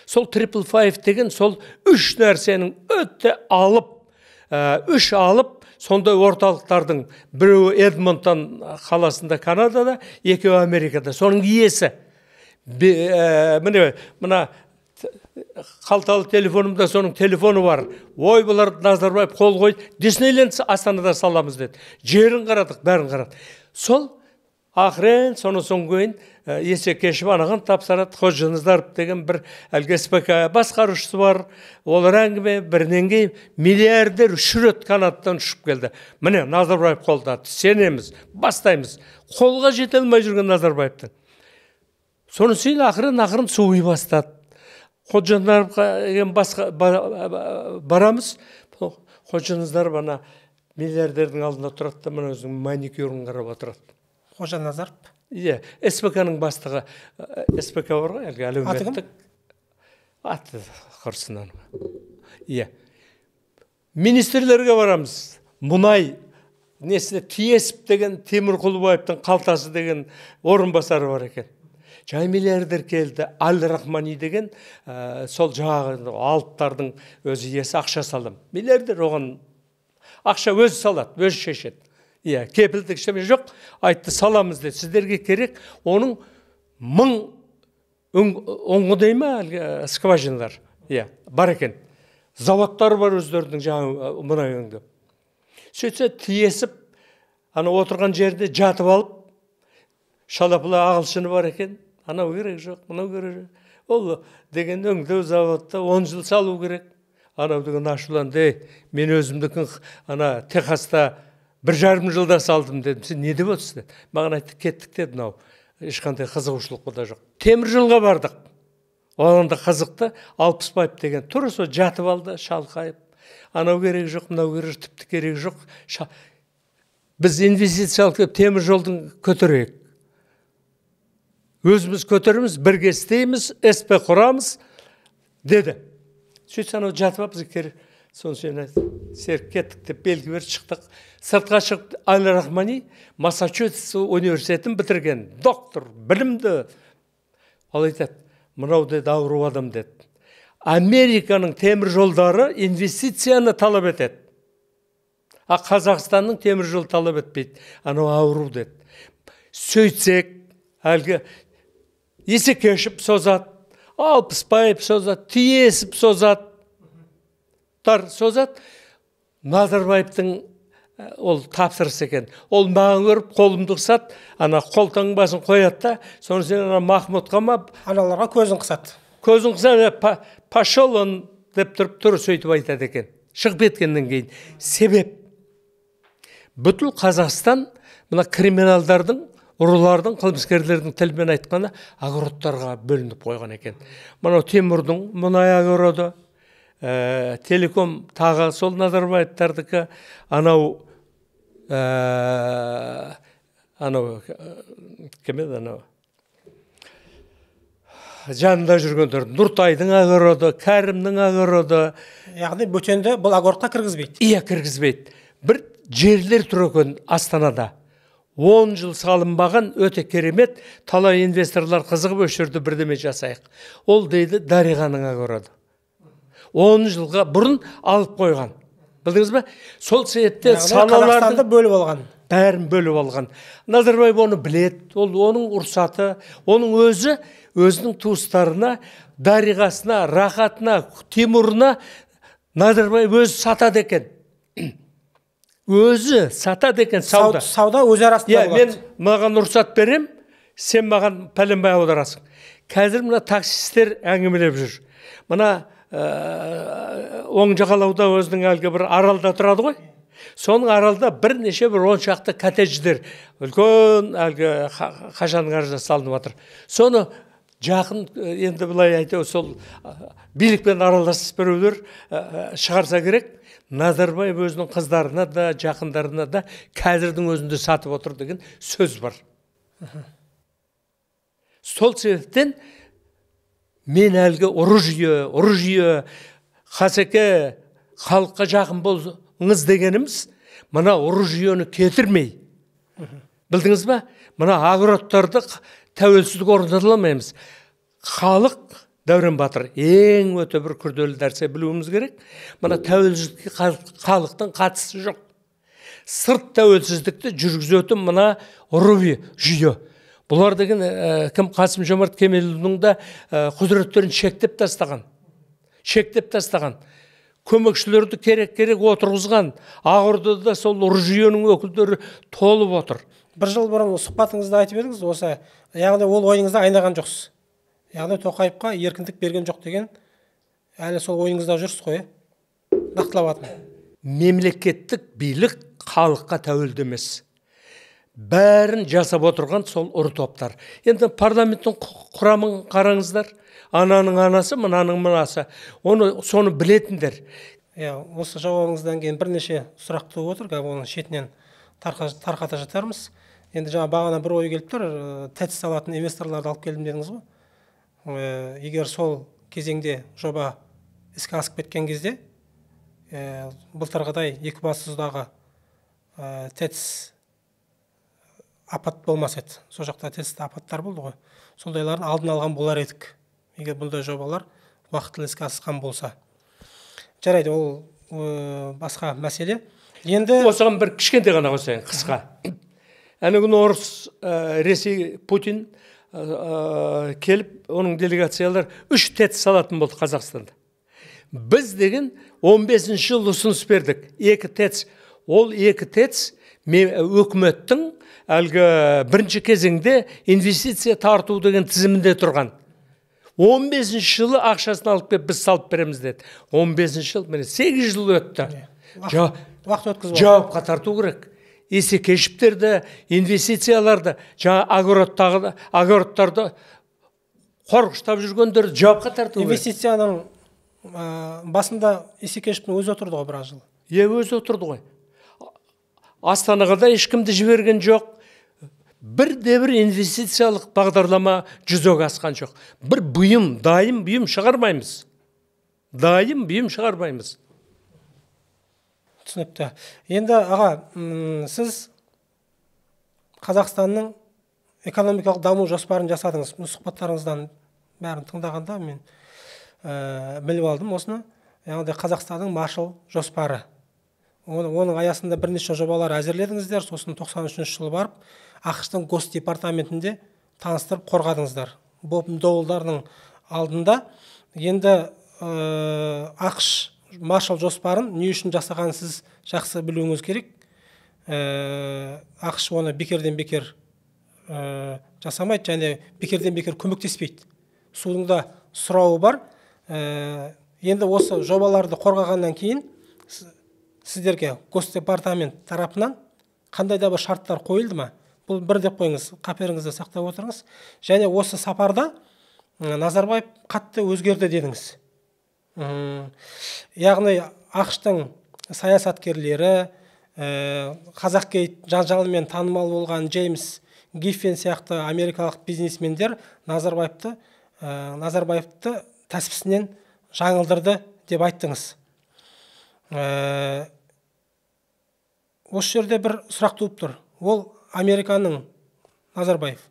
Сол 555 деген сол үш нәрсенің өте алып, үш алып, сондай орталықтардың біреуі Эдмонтон қаласында Канадада, екеуі Америкада. Соның иесі. Міне, мына қалталы телефонымда соның телефоны бар. Ой, бұлар Назарбаев қол қойды, Диснейленд Астанада саламыз деді. Жерін қарадық, бәрін қарадық. Сол ақырын, соны соң кейін Есекешев анаған тапсырады, Қожаназаров деген бір әлгі СПК басқарушысы бар. Олар әңгіме бірінен кейін миллиардер үш рет Канададан ұшып келді. Міне, Назарбаев қолдады, сенеміз, бастаймыз. Қолға жете алмай жүрген Назарбаевтың. Соны кейін ақырын суый бастады. Қожаназаровқа басқа барамыз. Қожаназаров ана миллиардердің алдында тұрады да, мына өзінің маникюрін қарап отырады. Қожаназаров? Иә, СПК-ның бастығы. СПК бар ғой, әлгі әлеуметтік. Аты құрсын. Иә. Министрлерге барамыз. Мұнай несіне Тиесіп деген Темір Құлыбаевтың қалтасы деген орынбасары бар екен. Жай миллиардер келді, Аль-Рахмани деген, сол жаңағы алыптардың өзі иесі, ақша салдым. Миллиардер оған ақша өзі салады, өзі шешеді. Иә, кепілдік ештеңе жоқ, айтты саламыз деді. Сіздерге керек, оның 1000 оңғыдай ма әлгі скважиналар, иә, бар екен. Заводтары бар өздерінің жаңағы мұнай өңдеп. Сөйтсе Тиесіп, ана отырған жерде жатып алып, шалапыла ағылшыны бар екен. Анау керек жоқ, мынау керек жоқ. Ол деген өңдеу заводта 10 жыл салу керек. Анау деген ашуланды, ей, мен өзімдікін ана Техаста 1,5 жылда салдым дедім. Сен не деп отырсың деді. Маған айтты, кеттік деді, мынау ешқандай қызығушылық та жоқ. Темір жолға бардық. Одан да қызықты, Алпысбаев деген тура сол жатып алды, шалқайып. Анау керек жоқ, мынау керек жоқ, тіпті керек жоқ. Біз инвестиция алып келіп темір жолдың көтерейік. Өзіміз көтереміз, бірге істейміз, СП құрамыз деді. Сөйтсе анау жатып алып бізге келіп, соны сен айт, Серік кеттік деп белгі беріп шықтық. Сыртқа шығып Али Рахмани Массачусетс университетін бітірген доктор, білімді. Ал айтады, мынау деді ауру адам деді. Американың темір жолдары инвестицияны талап етеді. А Қазақстанның темір жолы талап етпейді. Анау ауру деді. Сөйтсек, әлгі Есекешев созады, Алпысбаев созады, Тиесов созады, тар созады. Назарбаевтың ол тапсырысы екен. Ол маған көріп қолымды қысады, ана қолтаңбасын қояды да, соны сен ана Махмұдқа ма аналарға көзін қысады. Көзін қысады, пошел он деп тұрып тұр сөйтіп айтады екен. Шығып кеткеннен кейін себеп бүткіл Қазақстан мына криминалдардың, ұрылардың, қылмыскерлердің тілімен айтқанда огородтарға бөлініп қойған екен. Мынау Темірдің мұнай огороды, телеком тағы сол Назарбаевтардікі, анау анау кім еді анау жанында жүргендер, Нұртайдың огороды, Кәрімнің огороды. Яғни бөтенді бұл огородқа кіргізбейді. Иә, кіргізбейді. Бір жерлер тұр екен Астанада. 10 жыл салынбаған, өте керемет, талай инвесторлар қызығып осы жерде бірдеме жасайық. Ол дейді Дариғаның огороды. 10 жылға бұрын алып қойған. Білдіңіз бе? Сол себептен салаларды бөліп алған. Бәрін бөліп алған. Назарбаев оны біледі, ол оның ұрсаты, оның өзі өзінің туыстарына, Дариғасына, Рахатына, Тимурына Назарбаев өзі сатады екен. Өзі сатады екен сауда. Сауда өз арасында болады. Мен маған рұқсат берем, сен маған пәленбай аударасың. Қазір мына таксистер әңгімелеп жүр. Мына оң жағалауда өзінің әлгі бір аралда тұрады ғой. Соның аралда бірнеше бір 10 шақты коттедждер үлкен әлгі қашанның арасында салынып жатыр. Соны жақын енді былай айтау сол билікпен араласып біреулер шығарса керек. Назарбаев өзінің қыздарына да, жақындарына да қазірдің өзінде сатып отыр деген сөз бар. Сол себептен мен әлгі ұры жүйе, Қасеке халыққа жақын болыңыз дегеніміз, мына ұры жүйені кетірмей. Білдіңіз ба? Мына огородтарды тәуелсіздік орната алмаймыз. Халық, Дәурен батыр, ең өте бір күрделі нәрсе білуіміз керек. Мына тәуелсіздікке халықтың қатысы жоқ. Сырт тәуелсіздікті жүргізетін мына ұры жүйе. Бұлар деген кім Қасым Жомарт Кемелұлының да құзыреттерін шектеп тастаған. Шектеп тастаған. Көмекшілерді керек-керек отырғызған. Ақордада сол ұры жүйенің өкілдері толып отыр. Бір жыл бұрын сұхбатыңызда айтып едіңіз, осы, яғни ол ойыңызда айнаған жоқсыз. Яғни Тоқаевқа еркіндік берген жоқ деген, әлі сол ойыңызда жүрсіз ғой, нақтылап атым. Мемлекеттік билік халыққа тәуелді емес. Бәрін жасап отырған сол ұры топтар. Енді парламенттің құрамын қараңыздар. Ананың анасы, мынаның мынасы. Оны, соны білетіндер. Иә, осы жауабыңыздан кейін бірнеше сұрақ туып отыр, оның шетінен тарқата жатармыз. Енді жаңа бағана бір ой келіп тұр, ТЭЦ салатын инвесторларды алып келдім дедіңіз ғой. Егер сол кезеңде жоба іске асып кеткен кезде, былтырғыдай Екібастұздағы ТЭЦ апат болмас еді. Сол жақта ТЭЦ-те апаттар болды ғой. Сондайлардың алдын алған болар едік. Егер бұндай жобалар уақытылы іске асқан болса. Жарайды, ол басқа мәселе. Енді осыған бір кішкентай ғана қосайын, қысқа. Әне күні орыс, Ресей, Путин келіп, оның делегациялар 3 ТЭЦ салатын болды Қазақстанда. Біз деген 15 жыл ұсыныс бердік. 2 ТЭЦ. Ол 2 ТЭЦ өкіметтің әлгі бірінші кезеңде инвестиция тарту деген тізімінде тұрған. 15 жылы ақшасын алып келіп біз салып береміз деді. 15 жыл, міне 8 жыл өтті. Уақыт өткізіп жауапқа тарту керек. Есекешіптерді, инвестицияларды, жаңа огородтарды қорғыштап жүргендерді жауапқа тарту керек. Инвестицияның басында Есекешевтің өзі отырды ғой біраз жыл. Е, өзі отырды ғой. Астанаға да ешкімді жіберген жоқ. Бірде бір инвестициялық бағдарлама жүзеге асқан жоқ. Бір бұйым, дайын бұйым шығармаймыз. Дайын бұйым шығармаймыз. Түсінікті. Енді, аға, сіз Қазақстанның экономикалық даму жоспарын жасадыңыз. Сұхбаттарыңыздан бәрін тыңдағанда мен біліп алдым осыны. Яғни Қазақстанның Маршалл жоспары. Оның аясында бірнеше жобалар әзірледіңіздер. Сосын 93 жылы барып АҚШ-тың Госдепартаментінде таныстырып қорғадыңыздар. Боб Доулдардың алдында. Енді АҚШ Маршалл жоспарын не үшін жасағанын сіз жақсы білуіңіз керек. АҚШ оны бекерден бекер жасамайды және бекерден бекер көмектеспейді. Судың да сұрауы бар. Енді осы жобаларды қорғағаннан кейін сіздерге Госдепартамент тарапынан қандай да бір шарттар қойылды ма? Бұл бір деп қойыңыз, қаперіңізде сақтап отырыңыз. Және осы сапарда Назарбаев қатты өзгерді дедіңіз. Яғни АҚШ-тың саясаткерлері, Қазақгейт жанжалымен танымал болған Джеймс Гиффен сияқты америкалық бизнесмендер Назарбаевты тәспісінен жаңылдырды деп айттыңыз. Осы жерде бір сұрақ туып тұр. Ол Американың, Назарбаев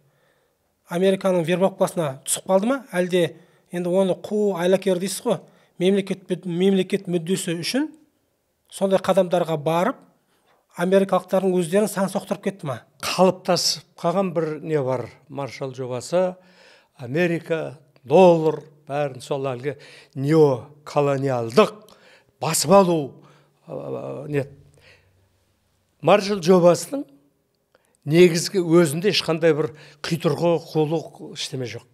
Американың вербовкасына түсіп қалды ма, әлде енді оны қу айлакер дейсіз ғой, мемлекет мүддесі үшін сондай қадамдарға барып америкалықтардың өздерін сан соқтырып кетті ма? Қалыптасып қалған бір не бар, Маршалл жобасы, Америка, доллар, бәрін сол әлгі неоколониалдық басып алу не. Маршалл жобасының негізгі өзінде ешқандай бір құйтырқы, қулық ештеме жоқ.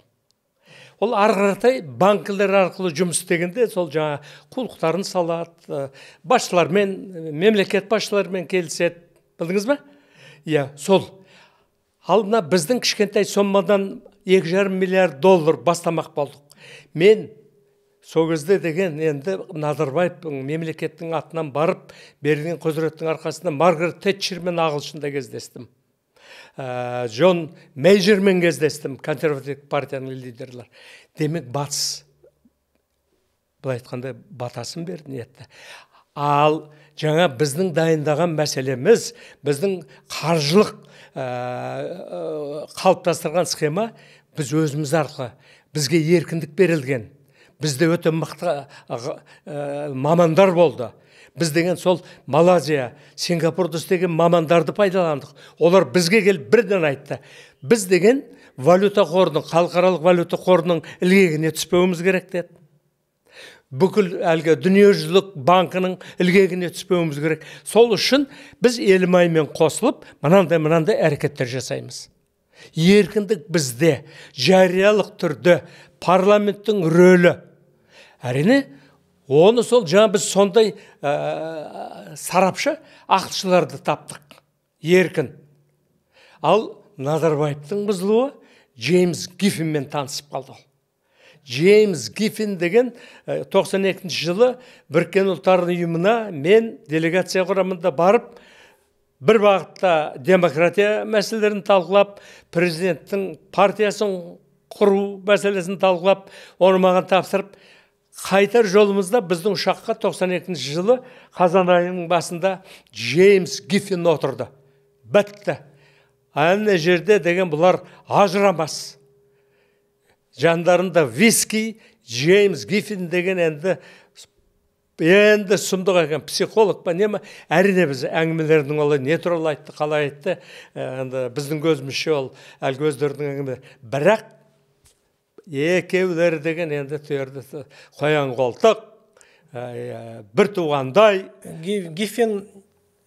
Ол ары қаратай банкілер арқылы жұмыс істегенде сол жаңа қулықтарын салады, басшылармен, мемлекет басшыларымен келіседі. Білдіңіз ба? Иә, сол. Ал мына біздің кішкентай сомадан 2,5 миллиард доллар бастамақ болдық. Мен сол кезде деген енді Назарбаевтың мемлекеттің атынан барып берілген құзыреттің арқасында Маргарет Тэтчермен ағылшында кездестім. Джон Мейджермен кездестім, консервативтік партияның лидерлері. Демек, батыс, былай айтқанда, батасын берді, ниетті. Ал жаңа біздің дайындаған мәселеміз, біздің қаржылық қалыптастырған схема біз өзіміз арқылы, бізге еркіндік берілген. Бізде өте мықты мамандар болды. Біз деген сол Малайзия, Сингапурда істеген мамандарды пайдаландық. Олар бізге келіп бірден айтты. Біз деген валюта қорының, халықаралық валюта қорының ілгегіне түспеуіміз керек деді. Бүкіл әлгі дүниежүзілік банкінің ілгегіне түспеуіміз керек. Сол үшін біз Елімаймен қосылып, мынандай-мынандай әрекеттер жасаймыз. Еркіндік бізде, жариялық түрде парламенттің рөлі. Әрине, оны сол жаңа біз сондай сарапшы ақылшыларды таптық. Еркін. Ал Назарбаевтың бұзылуы Джеймс Гиффинмен танысып қалды. Джеймс Гиффин деген 92 жылы Біріккен Ұлттар Ұйымына мен делегация құрамында барып, бір бағытта демократия мәселелерін талқылап, президенттің партиясын құру мәселесін талқылап, оны маған тапсырып, қайтар жолымызда біздің ұшаққа 92 жылы қазан айының басында Джеймс Гиффин отырды. Бітті. Ана жерде деген бұлар ажырамас. Жандарында виски, Джеймс Гиффин деген енді сұмдық екен, психолог па, не ма? Әрине біз әңгімелердің олай не туралы айтты, қалай айтты, енді біздің көзімізше ол әлгі өздерінің әңгімелері. Бірақ екеулері деген енді терді қоян қолтық, бір туғандай. Гиффин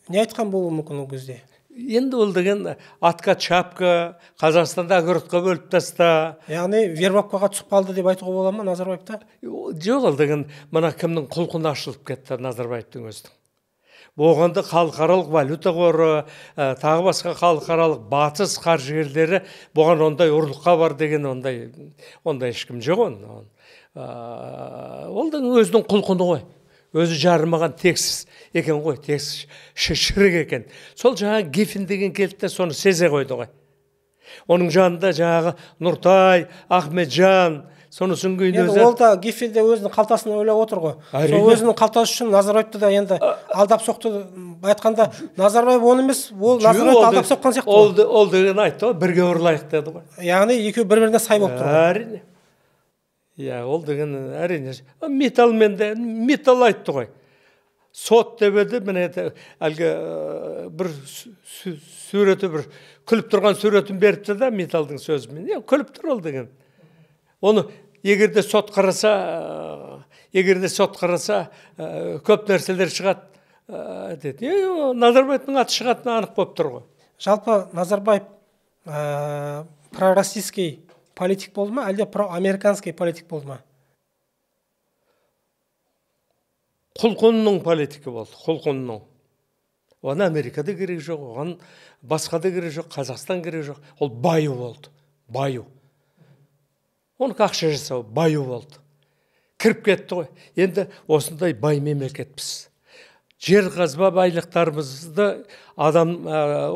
не айтқан болуы мүмкін ол кезде? Енді ол деген атқа чапка, Қазақстанда огородқа бөліп таста. Яғни вербовкаға түсіп қалды деп айтуға бола ма Назарбаевта? Жоқ, ол деген мына кімнің құлқыны ашылып кетті Назарбаевтың өзінің. Оғанда халықаралық валюта қоры, тағы басқа халықаралық батыс қаржыгерлері бұған ондай ұрлыққа бар деген ондай ешкім жоқ оның. Ол да өзінің құлқыны ғой. Өзі жарымаған тексіз екен ғой, тексіз шірік екен. Сол жаңа Гиффин деген келді де соны сезе қойды ғой. Оның жанында жаңағы Нұртай, Ахметжан, сонысын кейін өзі. Ол да Гиффин де өзінің қалтасын ойлап отыр ғой. Сол өзінің қалтасы үшін Назарбаевты да енді алдап соқты. Айтқанда Назарбаев оны емес, ол Назарбаевты алдап соққан сияқты. Ол деген айтты ғой, бірге ұрлайық деді ғой. Яғни екеуі бір-біріне сай болып тұр. Әрине. Иә, ол деген әрине. Металмен де, металл айтты ғой. Сот деп еді, міне әлгі бір суреті, бір күліп тұрған суретін беріпті да металдың сөзімен. Иә, күліп тұр ол деген. Оны егер де сот қараса, көп нәрселер шығады деді. Назарбаевтың аты шығатыны анық болып тұр ғой. Жалпы Назарбаев пророссийский политик болды ма, әлде проамериканский политик болды ма? Құлқынның политики болды, құлқынның. Оған Америкада керек жоқ, оған басқа да керек жоқ, Қазақстан керек жоқ. Ол баю болды, баю. Оның ақша жасау, баю болды. Кіріп кетті ғой. Енді осындай бай мемлекетпіз. Жер қазба байлықтарымызды адам,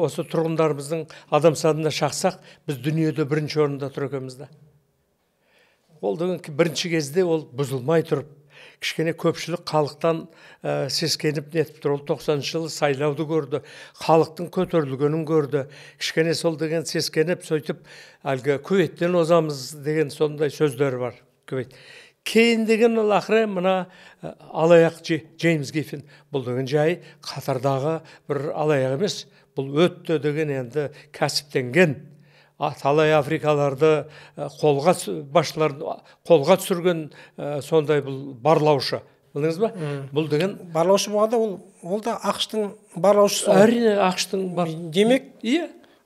осы тұрғындарымыздың адам санына шақсақ, біз дүниеде бірінші орында тұр екенбіз да. Ол деген бірінші кезде ол бұзылмай тұрып, кішкене көпшілік халықтан сескеніп нетіп тұр. Ол 90-шы жылы сайлауды көрді, халықтың көтерілгенін көрді. Кішкене сол деген сескеніп, сөйтіп әлгі Кувейттен озамыз деген сондай сөздер бар. Кувейт. Кейін деген ол ақыры мына алаяқ Джеймс Гиффин, бұл деген жай қатардағы бір алаяқ емес, бұл өтті деген енді кәсіптенген, талай африкаларды қолға, басшыларын қолға түсірген сондай бұл барлаушы. Білдіңіз ба? Бұл деген барлаушы болғанда ол да АҚШ-тың барлаушысы. Әрине, АҚШ-тың бар. Демек,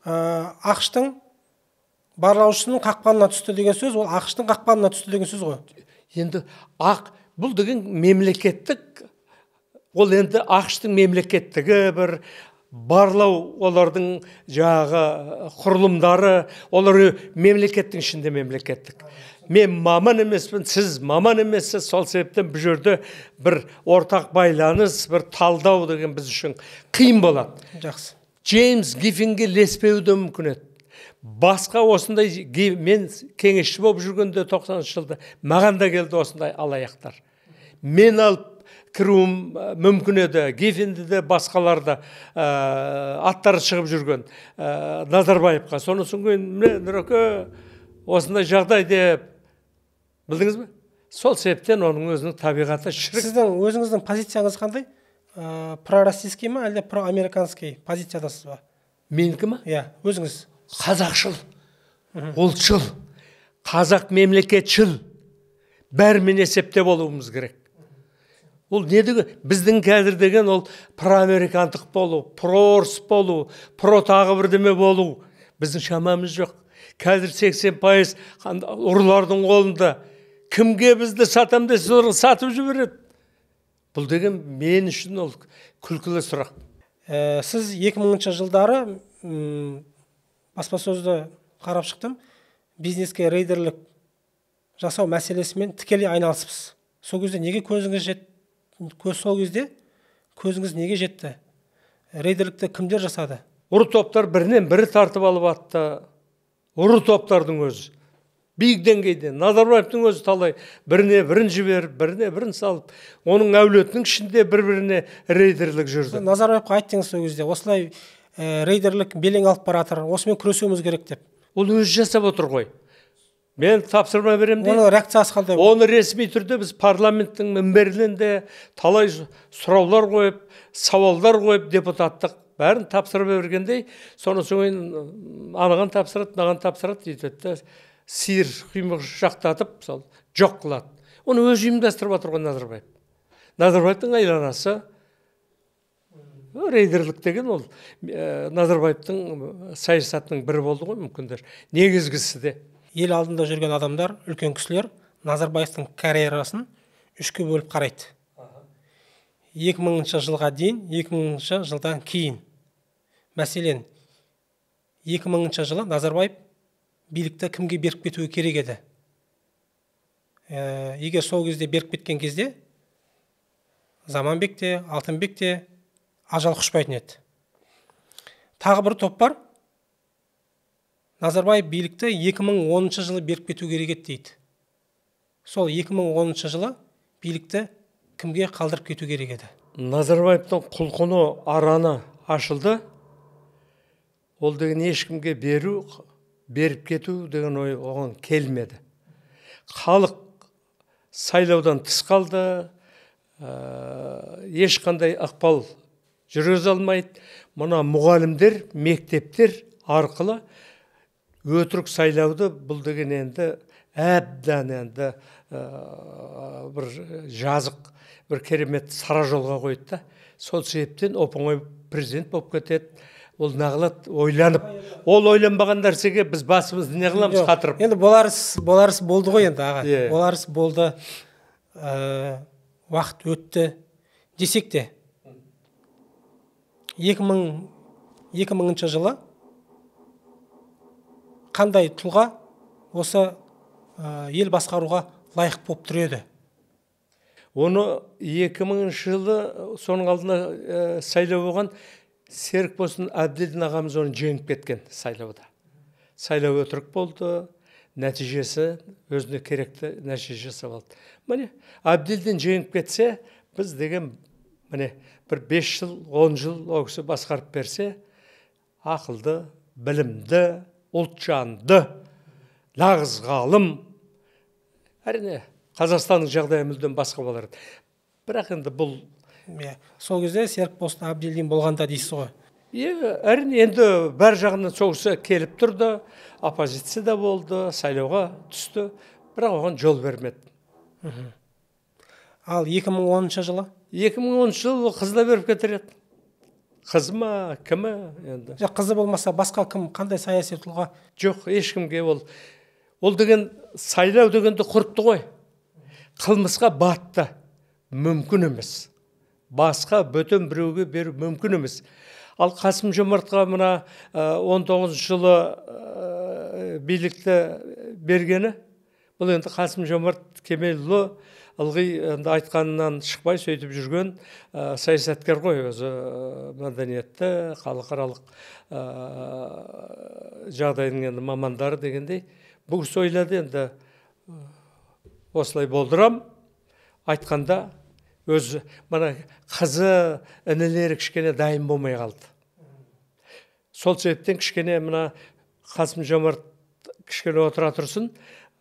АҚШ-тың барлаушысының қақпанына түсті деген сөз, ол АҚШ-тың қақпанына түсті деген сөз ғой. Енді бұл деген мемлекеттік, ол енді АҚШ-тың мемлекеттігі бір барлау, олардың жаңағы құрылымдары, олар мемлекеттің ішінде мемлекеттік. Мен маман емеспін, сіз маман емессіз, сол себептен бұл жерде бір ортақ байланыс, бір талдау деген біз үшін қиын болады. Жақсы. Джеймс Гиффинге ілеспеуі де мүмкін еді. Басқа осындай, мен кеңесші болып жүргенде 90-шы жылда маған да келді осындай алаяқтар. Мен алып кіруім мүмкін еді, Гиффинді де басқалар да аттары шығып жүрген Назарбаевқа. Сонысын кейін міне Нұреке осындай жағдай деп, білдіңіз бе? Сол себептен оның өзінің табиғаты шірік. Сіздің өзіңіздің позицияңыз қандай? Пророссийский ма, әлде проамериканский позициядасыз ба? Менікі ма? Иә, өзіңіз. Қазақшыл, ұлтшыл, қазақ мемлекетшіл, бәрімен есепте болуымыз керек. Ол не деген? Біздің қазір деген ол проамерикандық болу, проорыс болу, про тағы бірдеме болу. Біздің шамамыз жоқ. Қазір 80% ұрылардың қолында. Кімге бізді сатам десе, олар сатып жібереді. Бұл деген мен үшін ол күлкілі сұрақ. Сіз 2000 жылдары баспасөзді қарап шықтым, бизнеске рейдерлік жасау мәселесімен тікелей айналысыпсыз. Сол кезде неге көзіңіз жетті? Сол кезде көзіңіз неге жетті? Рейдерлікті кімдер жасады? Ұры топтар бірінен бірі тартып алып атты. Ұры топтардың өзі. Биік деңгейде Назарбаевтың өзі талай біріне бірін жіберіп, біріне бірін салып, оның әулетінің ішінде бір-біріне рейдерлік жүрді. Назарбаевқа айттыңыз сол кезде, осылай рейдерлік белең алып баратыр, осымен күресуіміз керек деп. Ол өзі жасап отыр ғой. Мен тапсырма берем дейді. Оның реакциясы қандай? Оны ресми түрде біз парламенттің мінберінен де талай сұраулар қойып, сауалдар қойып, депутаттық бәрін тапсырма бергендей, соны соң анаған тапсырады, мынаған тапсырады дейді. Сиыр құймышақтатып, сол жоқ қылады. Оны өзі ұйымдастырып отыр ғой Назарбаев. Назарбаевтың айланасы рейдерлік деген ол Назарбаевтың саясатының бірі болды ғой мүмкіндер. Негізгісі де. Ел алдында жүрген адамдар, үлкен кісілер Назарбаевтың карьерасын үшке бөліп қарайды. 2000 жылға дейін, 2000 жылдан кейін. Мәселен, 2000 жылы Назарбаев билікті кімге беріп кетуі керек еді? Егер сол кезде беріп кеткен кезде Заманбек те, Алтынбек те ажал құшпайтын еді. Тағы бір топ бар. Назарбаев билікті 2010 жылы беріп кету керек еді дейді. Сол 2010 жылы билікті кімге қалдырып кету керек еді? Назарбаевтың құлқыны, араны ашылды. Ол деген ешкімге беру, беріп кету деген ой оған келмеді. Халық сайлаудан тыс қалды, ешқандай ықпал жүргізе алмайды. Мына мұғалімдер, мектептер арқылы өтірік сайлауды бұл деген енді әбден енді бір жазық, бір керемет сара жолға қойды да. Сол себептен оп-оңай президент болып кетеді. Ол нағылады ойланып. Ол ойланбаған нәрсеге біз басымызды не қыламыз қатырып. Енді боларыс болды ғой енді аға. Боларыс болды, уақыт өтті десек те 2000 жылы қандай тұлға осы ел басқаруға лайық болып тұр еді? Оны 2000 жылы соның алдына сайлау болған Серікболсын Әбділдин ағамыз оны жеңіп кеткен сайлауда. Сайлау өтірік болды, нәтижесі өзіне керекті нәтиже жасап алды. Міне, Әбділдин жеңіп кетсе, біз деген міне бір 5 жыл, 10 жыл ол кісі басқарып берсе, ақылды, білімді, ұлтжанды, нағыз ғалым, әрине, Қазақстанның жағдайы мүлдем басқа болар еді. Бірақ енді бұл сол кезде Серікболсын Әбділдин болғанда дейсіз ғой. Әрине, енді бәр жағынан сол кісі келіп тұрды, оппозиция да болды, сайлауға түсті, бірақ оған жол бермеді. Ал 2010 жылы? 2010 жылы ол қызы да беріп кетер еді. Қызы ма, кімі енді? Жоқ, қызы болмаса басқа кім, қандай саяси тұлға? Жоқ, ешкімге ол. Ол деген сайлау дегенді құртты ғой. Қылмысқа батты. Мүмкін емес. Басқа бөтен біреуге беру мүмкін емес. Ал Қасым Жомартқа мына 19 жылы билікті бергені, бұл енді Қасым Жомарт Кемелұлы ылғи енді айтқанынан шықпай сөйтіп жүрген саясаткер ғой, өзі мәдениетті, халықаралық жағдайдың енді мамандары дегендей. Бұл кісі ойлады енді осылай болдырам, айтқанда өзі мына қызы, інілері кішкене дайын болмай қалды. Сол себептен кішкене мына Қасым Жомарт кішкене отыра тұрсын,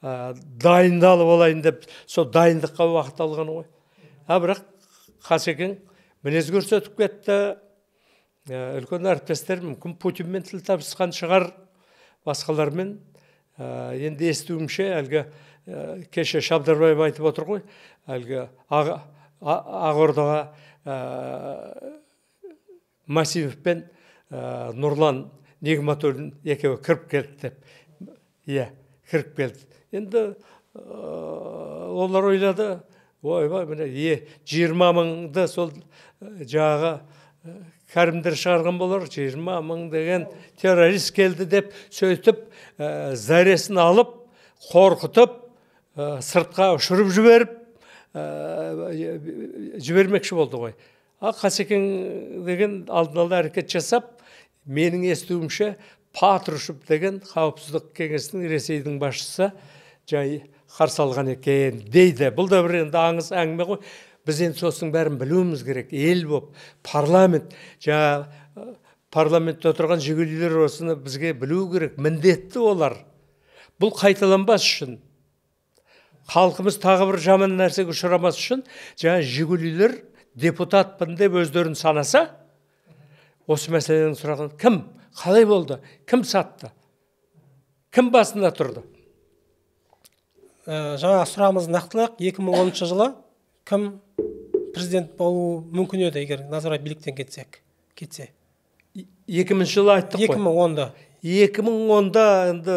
дайындалып алайын деп сол дайындыққа уақыт алған ғой. А бірақ Қасекең мінез көрсетіп кетті. Үлкен әріптестер мүмкін Путинмен тіл табысқан шығар, басқалармен. Енді естуімше әлгі кеше Шабдарбаев айтып отыр ғой, әлгі Ақордаға Масимов пен Нұрлан Нығматуллин екеуі кіріп келді деп. Иә, кіріп келді. Енді олар ойлады, ойбай, міне 20 мыңды сол жаңағы кәрімдер шығарған болар, 20 мың деген террорист келді деп сөйтіп зәресін алып, қорқытып, сыртқа ұшырып жіберіп, жібермекші болды ғой. А Қасекең деген алдын ала әрекет жасап, менің естуімше Патрушев деген қауіпсіздік кеңесінің Ресейдің басшысы жай қарсы алған екен дейді. Бұл да бір енді аңыз әңгіме ғой. Біз енді соның бәрін білуіміз керек. Ел боп, парламент, жаңа парламентте отырған жигулилер осыны бізге білу керек, міндетті олар. Бұл қайталанбас үшін, халқымыз тағы бір жаман нәрсеге ұшырамас үшін, жаңа жигулилер депутатпын деп өздерін санаса, осы мәселенің сұрағын кім, қалай болды, кім сатты, кім басында тұрды? Жаңа сұрағымызды нақтылайық. 2010 жылы кім президент болуы мүмкін еді, егер Назарбаев биліктен кетсе? 2000 жылы айттық қой. 2010-да. 2010-да енді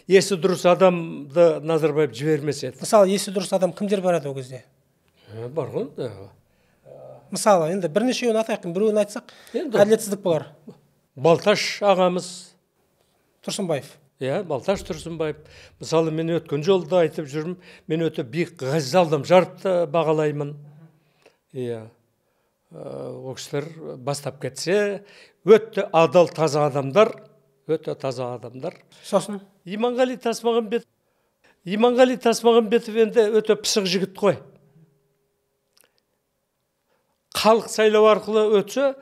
есі дұрыс адамды Назарбаев жібермес еді. Мысалы, есі дұрыс адам кімдер бар еді ол кезде? Бар ғой. Мысалы, енді бірнешеуін атайық, біреуін айтсақ, әділетсіздік болар. Балташ ағамыз. Тұрсынбаев. Иә, Балташ Тұрсынбаев. Мысалы, мен өткен жолда айтып жүрмін, мен өте биік Ғазиз Алдамжаровты бағалаймын. Иә, ол кісілер бастап кетсе, өте адал, таза адамдар. Өте таза адамдар. Сосын? Иманғали Тасмағамбетов. Иманғали Тасмағамбетов енді өте пысық жігіт қой. Халық сайлау арқылы өтсе,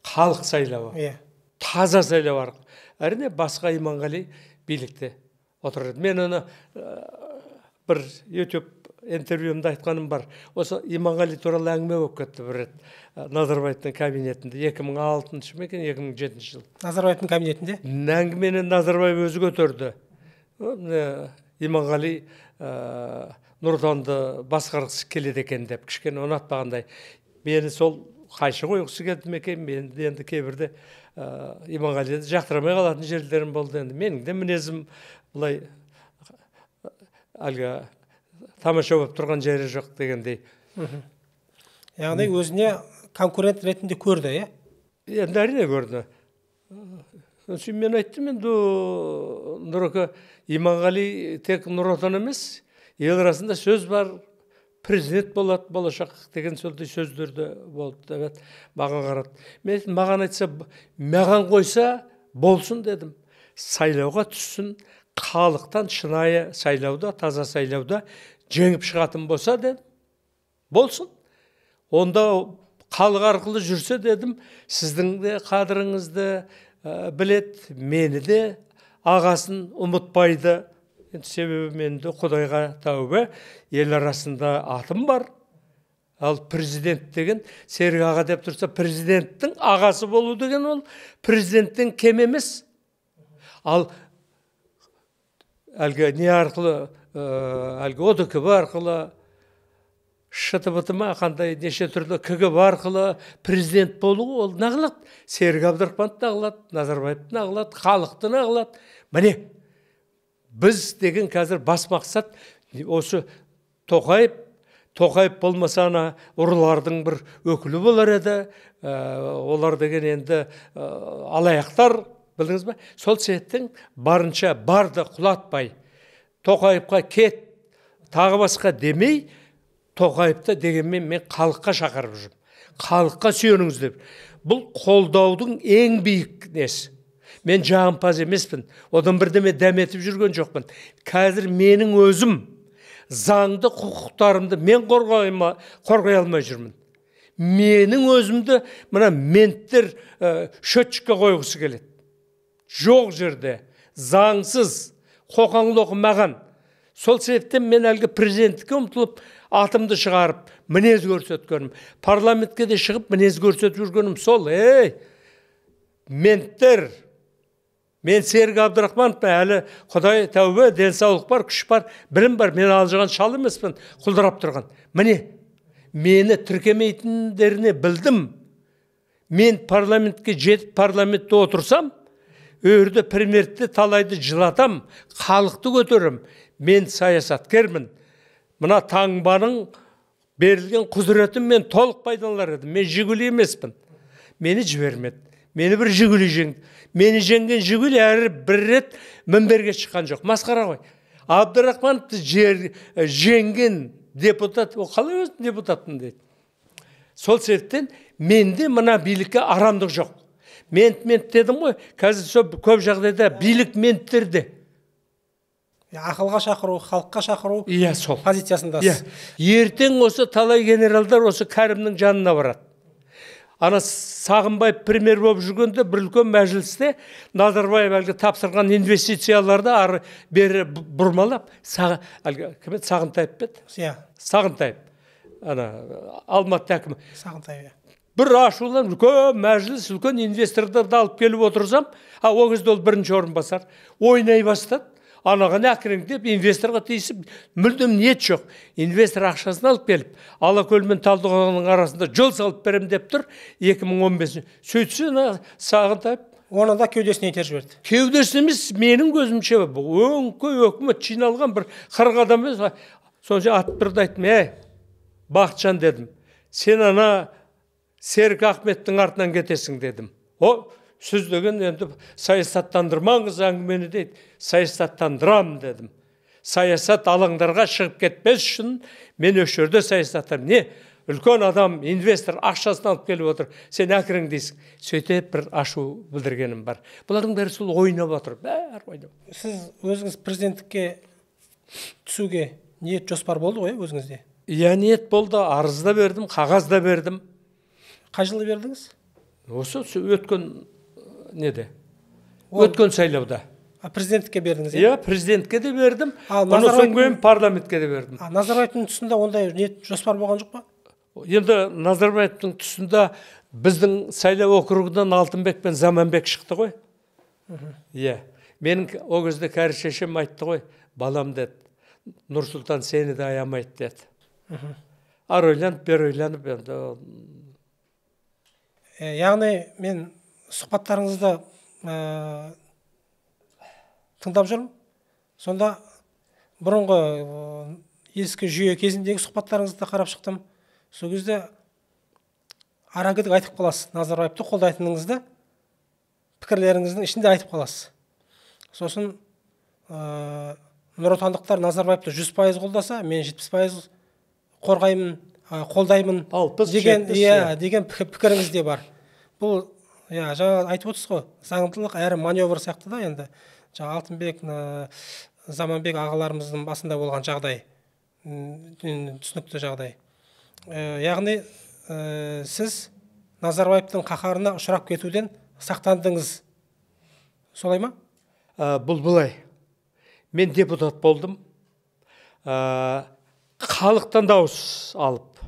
халық сайлауы. Иә. Таза сайлау арқылы. Әрине, басқа Иманғали билікте отырады. Мен оны бір YouTube интервьюмда айтқаным бар. Осы Иманғали туралы әңгіме болып кетті бір рет Назарбаевтың кабинетінде 2006 ма екен, 2007 жыл. Назарбаевтың кабинетінде? Әңгімені Назарбаев өзі көтерді. Иманғали Нұр Отанды басқарғысы келеді екен деп, кішкене ұнатпағандай. Мені сол қайшы қойғысы келді ме екен, мен енді кейбірде Иманғалиді жақтырмай қалатын жерлерім болды енді. Менің де мінезім былай әлгі тамаша болып тұрған жері жоқ дегендей. Яғни өзіне конкурент ретінде көрді, иә? Енді әрине көрді. Мен айттым енді, Нұреке, Иманғали тек Нұр Отан емес, ел арасында сөз бар, президент болады болашақ деген сондай сөздер де болды. Маған қарады. Мен айттым, маған айтса, маған қойса болсын дедім. Сайлауға түссін, халықтан шынайы сайлауда, таза сайлауда жеңіп шығатын болса дедім, болсын. Онда халық арқылы жүрсе дедім, сіздің де қадіріңізді білет, мені де ағасын ұмытпайды. Енді себебі мен де Құдайға тәубе, ел арасында атым бар. Ал президент деген, Серік аға деп тұрса, президенттің ағасы болу деген ол президенттен кем емес. Ал әлгі не арқылы, әлгі ОДКБ арқылы, ШТБТ ма, қандай неше түрлі КГБ арқылы президент болу ол нағылады. Серік Әбдірахмановты нағылады, Назарбаевты нағылады, халықты нағылады. Міне, біз деген қазір бас мақсат осы Тоқаев, Тоқаев болмаса ана ұрылардың бір өкілі болар еді. Олар деген енді алаяқтар, білдіңіз бе? Сол себептен барынша барды құлатпай, Тоқаевқа кет, тағы басқа демей, Тоқаевты дегенмен мен халыққа шақырып жүрмін. Халыққа сүйеніңіз деп. Бұл қолдаудың ең биік несі. Мен жағымпаз емеспін. Одан бірдеме дәметіп жүрген жоқпын. Қазір менің өзім заңды құқықтарымды мен қорғай алмай жүрмін. Менің өзімді мына менттер счетчикке қойғысы келеді. Жоқ жерде, заңсыз, қоқаң-лоқы маған. Сол себептен мен әлгі президенттікке ұмтылып, атымды шығарып, мінез көрсеткенім, парламентке де шығып, мінез көрсетіп жүргенім сол. Ей, менттер, мен Серік Әбдірахмановпын, әлі Құдай тәубе, денсаулық бар, күш бар, білім бар, мен алжыған шал емеспін, құлдырап тұрған. Міне, мені тіркемейтіндеріне білдім. Мен парламентке жетіп, парламентте отырсам, өрді премьерді талайды жылатам, халықты көтерем. Мен саясаткермін. Мына таңбаның берілген құзыретін мен толық пайдаланар едім. Мен Жигули емеспін. Мені жібермеді. Мені бір Жигули жеңді. Мені жеңген Жигули әрі бір рет мінберге шыққан жоқ. Масқара ғой. Абдрахмановты жеңген депутат, ол қалай өзім депутатпын дейді. Сол себептен менде мына билікке арамдық жоқ. Мент дедім ғой, қазір сол көп жағдайда билік менттерде. Ақылға шақыру, халыққа шақыру иә, сол позициясындасыз. Ертең осы талай генералдар осы Кәрімнің жанына барады. Ана Сағынбаев премьер болып жүргенде бір үлкен мәжілісте Назарбаев әлгі тапсырған инвестицияларды ары бері бұрмалап, әлгі кім еді, Сағынтаев па еді? Иә. Сағынтаев. Ана Алматы әкімі. Сағынтаев. Бір ашулан үлкен мәжіліс, үлкен инвесторларды алып келіп отырсам, а ол кезде ол бірінші орынбасар ойнай бастады. Анаған әкіреңдеп инвесторға тиісіп, мүлдем ниет жоқ. Инвестор ақшасын алып келіп, Алакөл мен Талдықорғанның арасында жол салып берем деп тұр 2015. Сөйтсе, Сағынтаев оны да кеудесіне итеріп жіберді. Кеудесіне емес, менің көзімше өңкей өкімет жиналған бір 40 адам емес. Сонша атып тұрды, айттым, ей, Бақытжан дедім, сен ана Серік Ахметтің артынан кетесің дедім. О, сіз деген енді саясаттандырмаңыз әңгімені дейді. Саясаттандырамын дедім. Саясат алаңдарға шығып кетпес үшін мен осы жерде саясаттандырамын. Не, Үлкен адам, инвестор ақшасын алып келіп отыр, сен әкіреңдейсің. Сөйтіп бір ашу білдіргенім бар. Бұлардың бәрі сол ойнап отыр, бәрі ойнап. Сіз өзіңіз президенттікке түсуге ниет жоспар болды ғой өзіңізде? Иә, ниет болды, арыз да бердім, қағаз да бердім. Қай жылы бердіңіз? Осы өткен неде? Өткен сайлауда. Президенттікке бердіңіз? Иә, президентке де бердім, одан соң кейін парламентке де бердім. Назарбаевтың тұсында ондай ниет жоспар болған жоқ па? Енді Назарбаевтың тұсында біздің сайлау округынан Алтынбек пен Заманбек шықты ғой. Иә, менің ол кезде кәрі шешем айтты ғой, балам деді, Нұрсұлтан сені де аямайды деді. Ары ойланып, бері ойланып енді. Яғни мен сұхбаттарыңызды тыңдап жүрмін. Сонда бұрынғы ескі жүйе кезіндегі сұхбаттарыңызды қарап шықтым. Сол кезде арагідік айтып қаласыз, Назарбаевты қолдайтыныңызды пікірлеріңіздің ішінде айтып қаласыз. Сосын нұротандықтар Назарбаевты 100% қолдаса, мен 70% қорғаймын, қолдаймын деген, иә, деген пікіріңіз де бар. Бұл, иә, жаңа айтып отырсыз ғой, заңдылық әрі маневр сияқты да енді. Жаңа Алтынбек, Заманбек ағаларымыздың басында болған жағдай, түсінікті жағдай. Яғни сіз Назарбаевтың қаһарына ұшырап кетуден сақтандыңыз, солай ма? Бұл былай. Мен депутат болдым. Халықтан дауыс алып,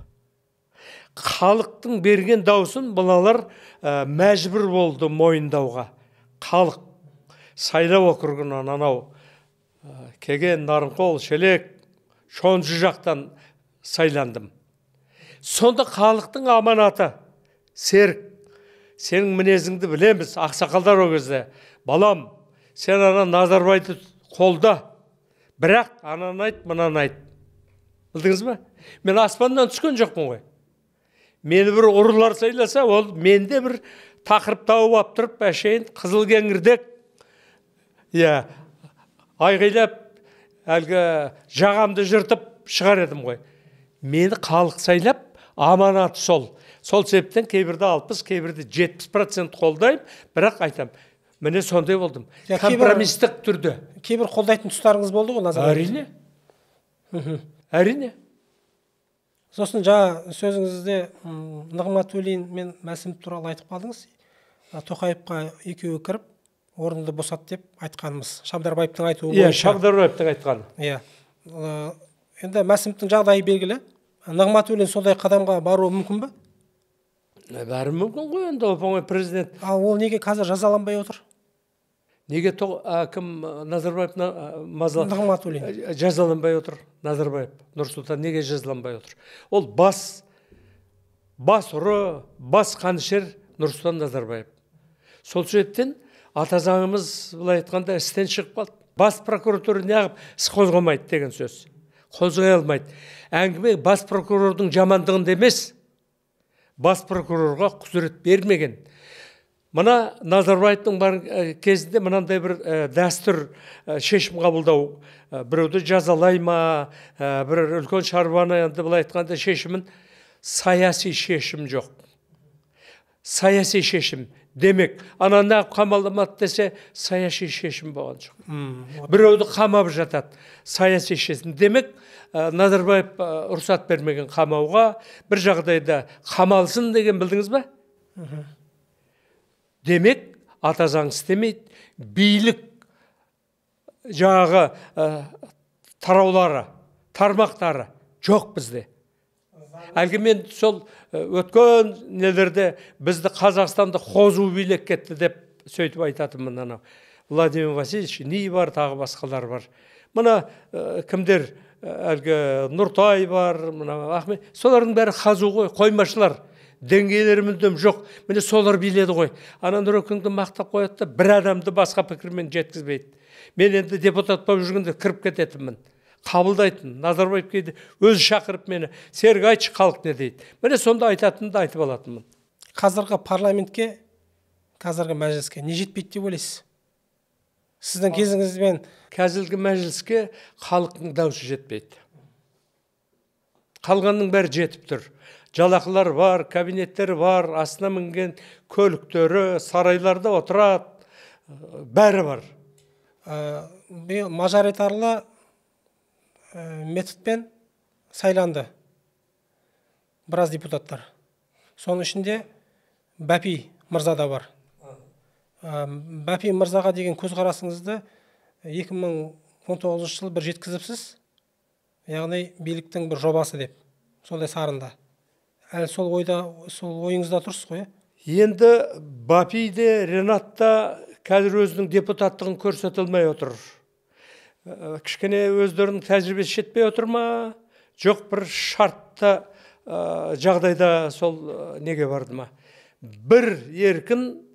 халықтың берген дауысын бұлалар мәжбүр болды мойындауға. Халық сайлау округынан анау Кеген, Нарынқол, Шелек, Шонжы жақтан сайландым. Сонда халықтың аманаты, Серік, сенің мінезіңді білеміз, ақсақалдар ол кезде, балам, сен ана Назарбаевты қолда, бірақ ананы айт, мынаны айт. Білдіңіз бе? Мен аспаннан түскен жоқпын ғой. Мені бір ұрылар сайласа, ол менде бір тақырып тауып алып тұрып, әшейін қызыл кеңірдек, иә, айғайлап, әлгі жағамды жыртып шығар едім ғой. Мені халық сайлап, аманаты сол. Сол себептен кейбірде 60, кейбірде 70% қолдаймын, бірақ айтам, міне сондай болдым. Компромистік түрде. Кейбір қолдайтын тұстарыңыз болды ғой, Назарбаев? Әрине. Әрине. Сосын жаңа сөзіңізде Нығматуллин мен Мәсімов туралы айтып қалдыңыз. Тоқаевқа екеуі кіріп, орныңды босат деп айтқанымыз. Шабдарбаевтың айтуы бойынша. Иә, Шабдарбаевтың айтқаны. Иә. Енді Мәсімовтің жағдайы белгілі. Нығматуллин сондай қадамға баруы мүмкін бе? Бәрі мүмкін ғой енді, оп-оңай президент. Ал ол неге қазір жазаланбай отыр? Неге кім Назарбаев Нығматуллин жазаланбай отыр? Назарбаев Нұрсұлтан неге жазаланбай отыр? Ол бас ұры, бас қанішер Нұрсұлтан Назарбаев. Сол себептен ата заңымыз былай айтқанда істен шығып қалды. Бас прокуратура неғып іс қозғамайды деген сөз. Қозғай алмайды. Әңгіме бас прокурордың жамандығында емес, бас прокурорға құзырет бермеген. Мына Назарбаевтың бар кезінде мынандай бір дәстүр шешім қабылдау, біреуді жазалай ма, бір үлкен шаруаны енді былай айтқанда шешімін, саяси шешім жоқ. Саяси шешім демек, ананы қамалдамады десе, саяси шешім болған жоқ. Біреуді қамап жатады, саяси шешім. Демек, Назарбаев рұқсат бермеген қамауға, бір жағдайда қамалсын деген білдіңіз бе? Демек, ата заң істемейді, билік жаңағы тараулары, тармақтары жоқ бізде. Әлгі мен сол өткен нелерде бізді Қазақстанды қозу билеп кетті деп сөйтіп айтатынмын анау. Владимир Васильевич Ни бар, тағы басқалар бар. Мына кімдер, әлгі Нұртай бар, мына Ахмет, солардың бәрі қазу ғой, қоймашылар. Деңгейлері мүлдем жоқ. Міне солар биледі ғой. Ана Нұрекеңді мақтап қояды да бір адамды басқа пікірмен жеткізбейді. Мен енді депутат болып жүргенде кіріп кететінмін. Қабылдайтын. Назарбаев кейде өзі шақырып мені, Серік айтшы, халық не дейді. Міне сонда айтатынымды айтып алатынмын. Қазіргі парламентке, қазіргі мәжіліске не жетпейді деп ойлайсыз? Сіздің кезіңізбен қазіргі мәжіліске халықтың дауысы жетпейді. Қалғанның бәрі жетіп тұр. Жалақылар бар, кабинеттері бар, астына мінген көліктері, сарайларда отырады, бәрі бар. Биыл мажоритарлы методпен сайланды біраз депутаттар. Соның ішінде Бәпи мырза да бар. Бәпи мырзаға деген көзқарасыңызды 2019 жылы бір жеткізіпсіз, яғни биліктің бір жобасы деп, сондай сарында. Әлі сол ойда, сол ойыңызда тұрсыз ғой, Енді Бапи де, Ренат та қазір өзінің депутаттығын көрсете алмай отыр. Кішкене өздерінің тәжірибесі жетпей отыр ма? Жоқ, бір шартта жағдайда сол неге барды ма? Бір еркін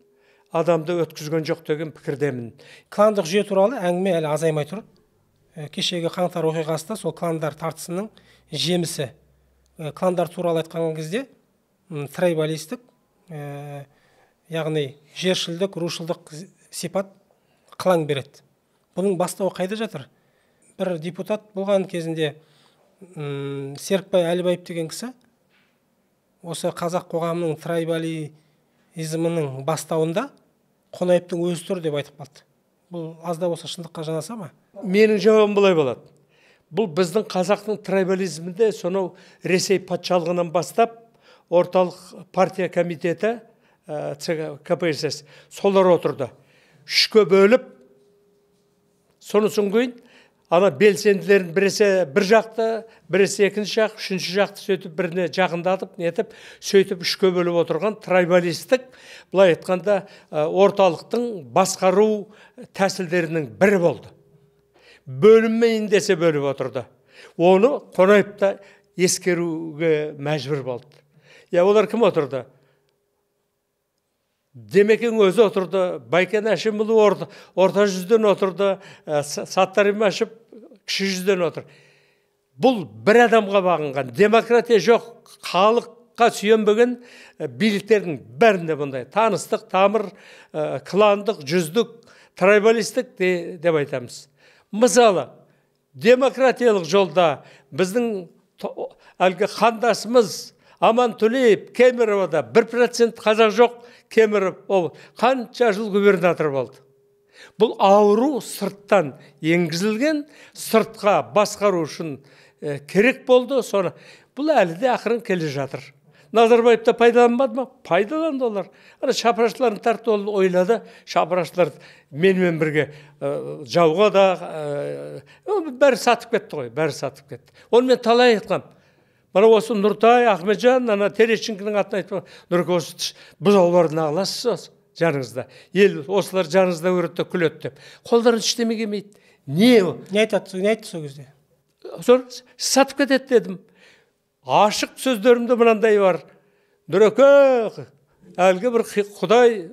адамды өткізген жоқ деген пікірдемін. Кландық жүйе туралы әңгіме әлі азаймай тұр. Кешегі қаңтар оқиғасы да сол кландар тартысының жемісі. Кландар туралы айтқан кезде трайбалистік, яғни жершілдік, рушылдық сипат қылаң береді. Бұның бастауы қайда жатыр? Бір депутат болған кезінде Серікбай Әлібаев деген кісі осы қазақ қоғамының трайбализмінің бастауында Қонаевтың өзі тұр деп айтып қалды. Бұл аз да болса шындыққа жанаса ма? Менің жауабым былай болады. Бұл біздің қазақтың трайбализмінде сонау Ресей патшалығынан бастап орталық партия комитеті, КПСС, солар отырды. Үшке бөліп, сонысын кейін ана белсенділерін біресе бір жақты, біресе екінші жақ, үшінші жақты сөйтіп біріне жақындатып, нетіп, сөйтіп үшке бөліп отырған трайбалистік, былай айтқанда, орталықтың басқару тәсілдерінің бірі болды. Бөлінмейін десе бөліп отырды. Оны Қонаев та ескеруге мәжбүр болды. Я, олар кім отырды? Демекең өзі отырды, Байкен Әшімұлы орта жүзден отырды, Саттар Имашев кіші жүзден отыр. Бұл бір адамға бағынған, демократия жоқ, халыққа сүйенбеген биліктердің бәрінде бұндай. Таныстық, тамыр, кландық, жүздік, трайбалистік деп айтамыз. Мысалы, демократиялық жолда біздің әлгі қандасымыз Аман Төлеев Кемеровода 1% қазақ жоқ, Кемеров ол қанша жыл губернатор болды. Бұл ауру сырттан енгізілген, сыртқа басқару үшін керек болды. Соны бұл әлі де ақырын келе жатыр. Назарбаев та пайдаланбады ма? Пайдаланды олар. Ана шапырашыларын тартты, ол ойлады. Шапырашылар менімен бірге жауға да бәрі сатып кетті ғой, бәрі сатып кетті. Оны мен талай айтқам. Мына осы Нұртай, Ахметжан, ана Терещенкінің атын айтып, Нұрке, осы бұзаулардың ағыласыз жаныңызда. Ел осылар жаныңызда көреді де күледі деп. Қолдарын ештеме келмейді. Не ол? Не айтады, не айтты сол кезде? Сол сатып кетеді дедім. Ашық сөздерімде мынандай бар. Нұреке, әлгі бір Құдай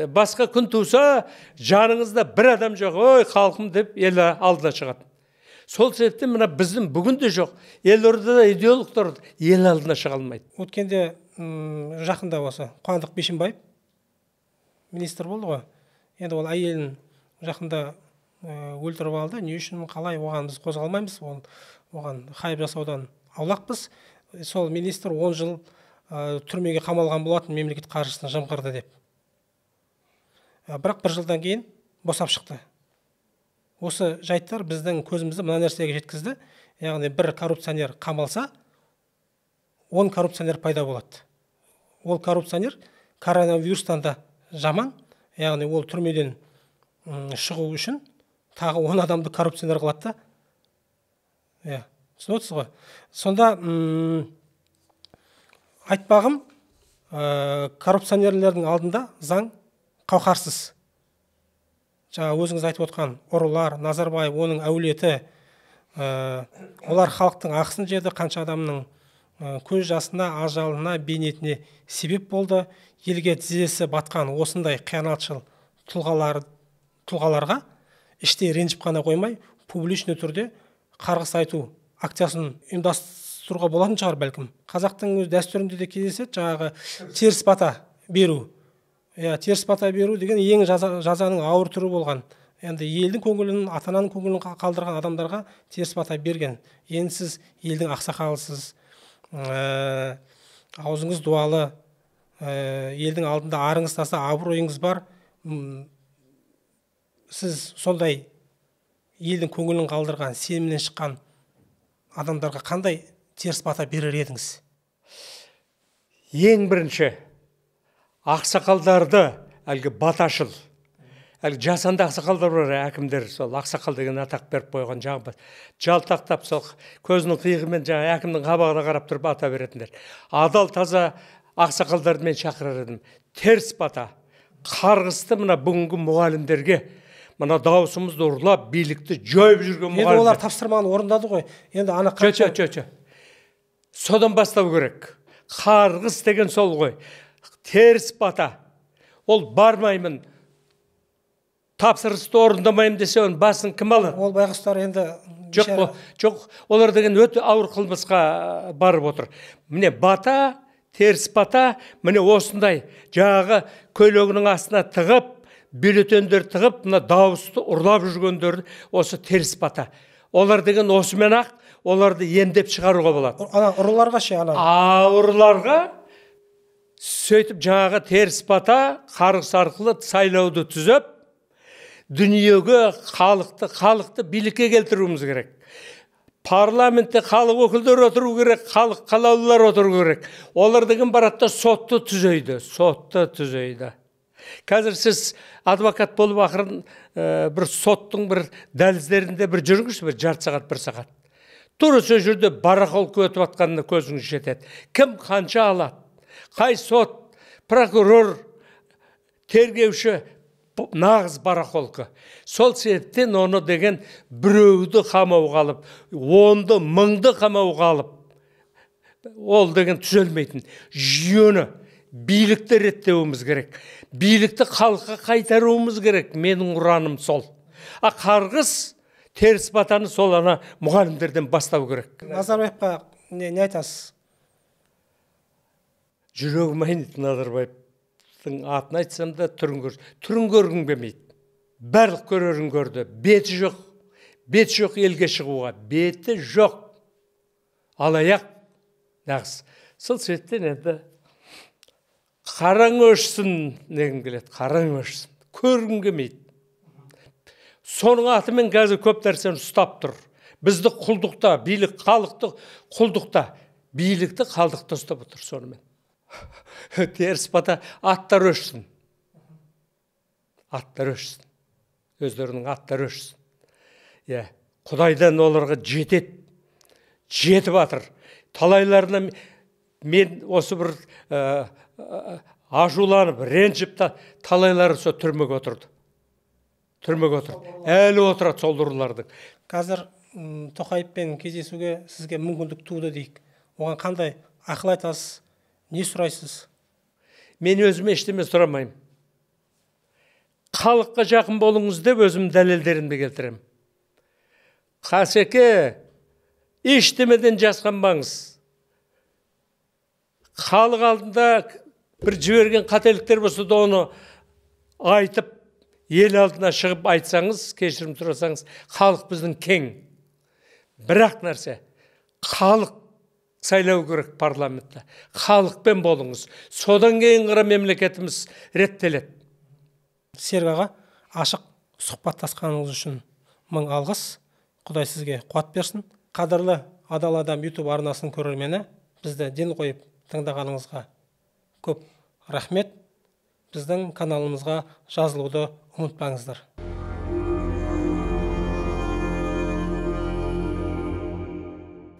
басқа күн туса, жаныңызда бір адам жоқ, ой халқым деп ел алдына шығады. Сол себептен мына біздің бүгін де жоқ, елордада идеологтар ел алдына шыға алмайды. Өткенде жақында осы Қуандық Бишімбаев министр болды ғой. Енді ол әйелін жақында өлтіріп алды. Не үшін, қалай, оған біз қозғалмаймыз, оған хайып жасаудан аулақпыз. Сол министр 10 жыл түрмеге қамалған болатын, мемлекет қаржысын жымқырды деп. Бірақ бір жылдан кейін босап шықты. Осы жайттар біздің көзімізді мына нәрсеге жеткізді. Яғни бір коррупционер қамалса, 10 коррупционер пайда болады. Ол коррупционер коронавирустан да жаман, яғни ол түрмеден шығу үшін тағы 10 адамды коррупционер қылады да. Иә, түсініп отырсыз ғой. Сонда айтпағым, коррупционерлердің алдында заң қауқарсыз. Жаңа өзіңіз айтып отқан ұрылар, Назарбаев, оның әулеті, олар халықтың ақысын жеді, қанша адамның көз жасына, ажалына, бейнетіне себеп болды. Елге тізесі батқан осындай қиянатшыл тұлғаларға іштей ренжіп қана қоймай, публичный түрде қарғыс айту акциясын ұйымдастыруға болатын шығар бәлкім. Қазақтың өз дәстүрінде де кездеседі жаңағы теріс бата беру. Иә, теріс бата беру деген ең жазаның ауыр түрі болған. Енді елдің көңілін, ата-ананың көңілін қалдырған адамдарға теріс бата берген. Енді сіз елдің ақсақалысыз, Аузыңыз дуалы, елдің алдында арыңыз таза, абыройыңыз бар. Сіз сондай елдің көңілін қалдырған, сенімінен шыққан адамдарға қандай теріс бата берер едіңіз? Ең бірінші ақсақалдарды, әлгі баташыл, әлгі жасанды ақсақалдар бар, әкімдер сол ақсақал деген атақ беріп қойған, жалтақтап сол көзінің қиығымен жаңа әкімнің қабағына қарап тұрып ата беретіндер. Адал таза ақсақалдарды мен шақырар едім. Теріс бата, қарғысты мына бүгінгі мұғалімдерге, мына дауысымызды ұрлап, билікті жойып жүрген мұғалімдер. Енді олар тапсырманы орындады ғой. Енді ана қанша... Жо. Содан бастау керек. Қарғыс деген сол ғой. Теріс бата. Ол бармаймын, тапсырысты орындамаймын десе, оның басын кім алады? Ол байғұстар енді... Жоқ, олар деген өте ауыр қылмысқа барып отыр. Міне бата, теріс бата, міне осындай жаңағы көйлегінің астына тығып, бюллетендер тығып, мына дауысты ұрлап жүргендер осы теріс бата. Олар деген осымен ақ, оларды емдеп шығаруға болады. Ана ұрыларға ше, ана? Ұрыларға сөйтіп жаңағы теріс бата қарғыс арқылы сайлауды түзеп, дүниеге халықты билікке келтіруіміз керек. Парламентте халық өкілдері отыру керек, халық қалаулылар отыру керек. Олар деген барады да сотты түзейді, сотты түзейді. Қазір сіз адвокат болып ақырын бір соттың бір дәліздерінде бір жүріңізші, бір жарты сағат, бір сағат. Тура сол жерде барахолка өтіп жатқанына көзіңіз жетеді. Кім қанша алады? Қай сот, прокурор, тергеуші, нағыз барахолка. Сол себептен оны деген біреуді қамауға алып, онды, мыңды қамауға алып, ол деген түзелмейтін жүйені, билікті реттеуіміз керек. Билікті халыққа қайтаруымыз керек. Менің ұраным сол. А қарғыс, теріс батаны сол ана мұғалімдерден бастау керек. Назарбаевқа не айтасыз? Жүрегім айниды Назарбаевтың атын айтсам да түрін көргім келмейді. Барлық көрерін көрді. Беті жоқ. Беті жоқ елге шығуға. Беті жоқ. Алаяқ нағыз. Сол себептен енді қараң өшсін дегім келеді. Қараң өшсін. Көргім келмейді. Соның атымен қазір көп нәрсені ұстап тұр. Бізді құлдықта, билік халықты құлдықта, билікті халықты ұстап отыр сонымен. Теріс бата аттар өшсін. Аттар өшсін. Өздерінің аттары өшсін. Иә, Құдайдан оларға жетеді. Жетіп жатыр. Талайларына мен осы бір ашуланып, ренжіп та талайлары сол түрмеге отырды. Түрмеге отырды. Әлі отырады сол ұрылардың. Қазір Тоқаевпен кездесуге сізге мүмкіндік туды дейік. Оған қандай ақыл айтасыз? Не сұрайсыз? Мен өзіме ештеме сұрамаймын. Халыққа жақын болыңыз деп өзім дәлелдерімді келтіремін. Қасеке, ештемеден жасқанбаңыз. Халық алдында бір жіберген қателіктер болса да оны айтып, ел алдына шығып айтсаңыз, кешірім сұрасаңыз, халық біздің кең. Бірақ нәрсе, халық сайлау керек парламентте. Халықпен болыңыз. Содан кейін ғана мемлекетіміз реттеледі. Серік аға, ашық сұхбаттасқаныңыз үшін мың алғыс. Құдай сізге қуат берсін. Қадірлі Адал Адам YouTube арнасының көрермені, бізді ден қойып тыңдағаныңызға көп рахмет. Біздің каналымызға жазылуды ұмытпаңыздар.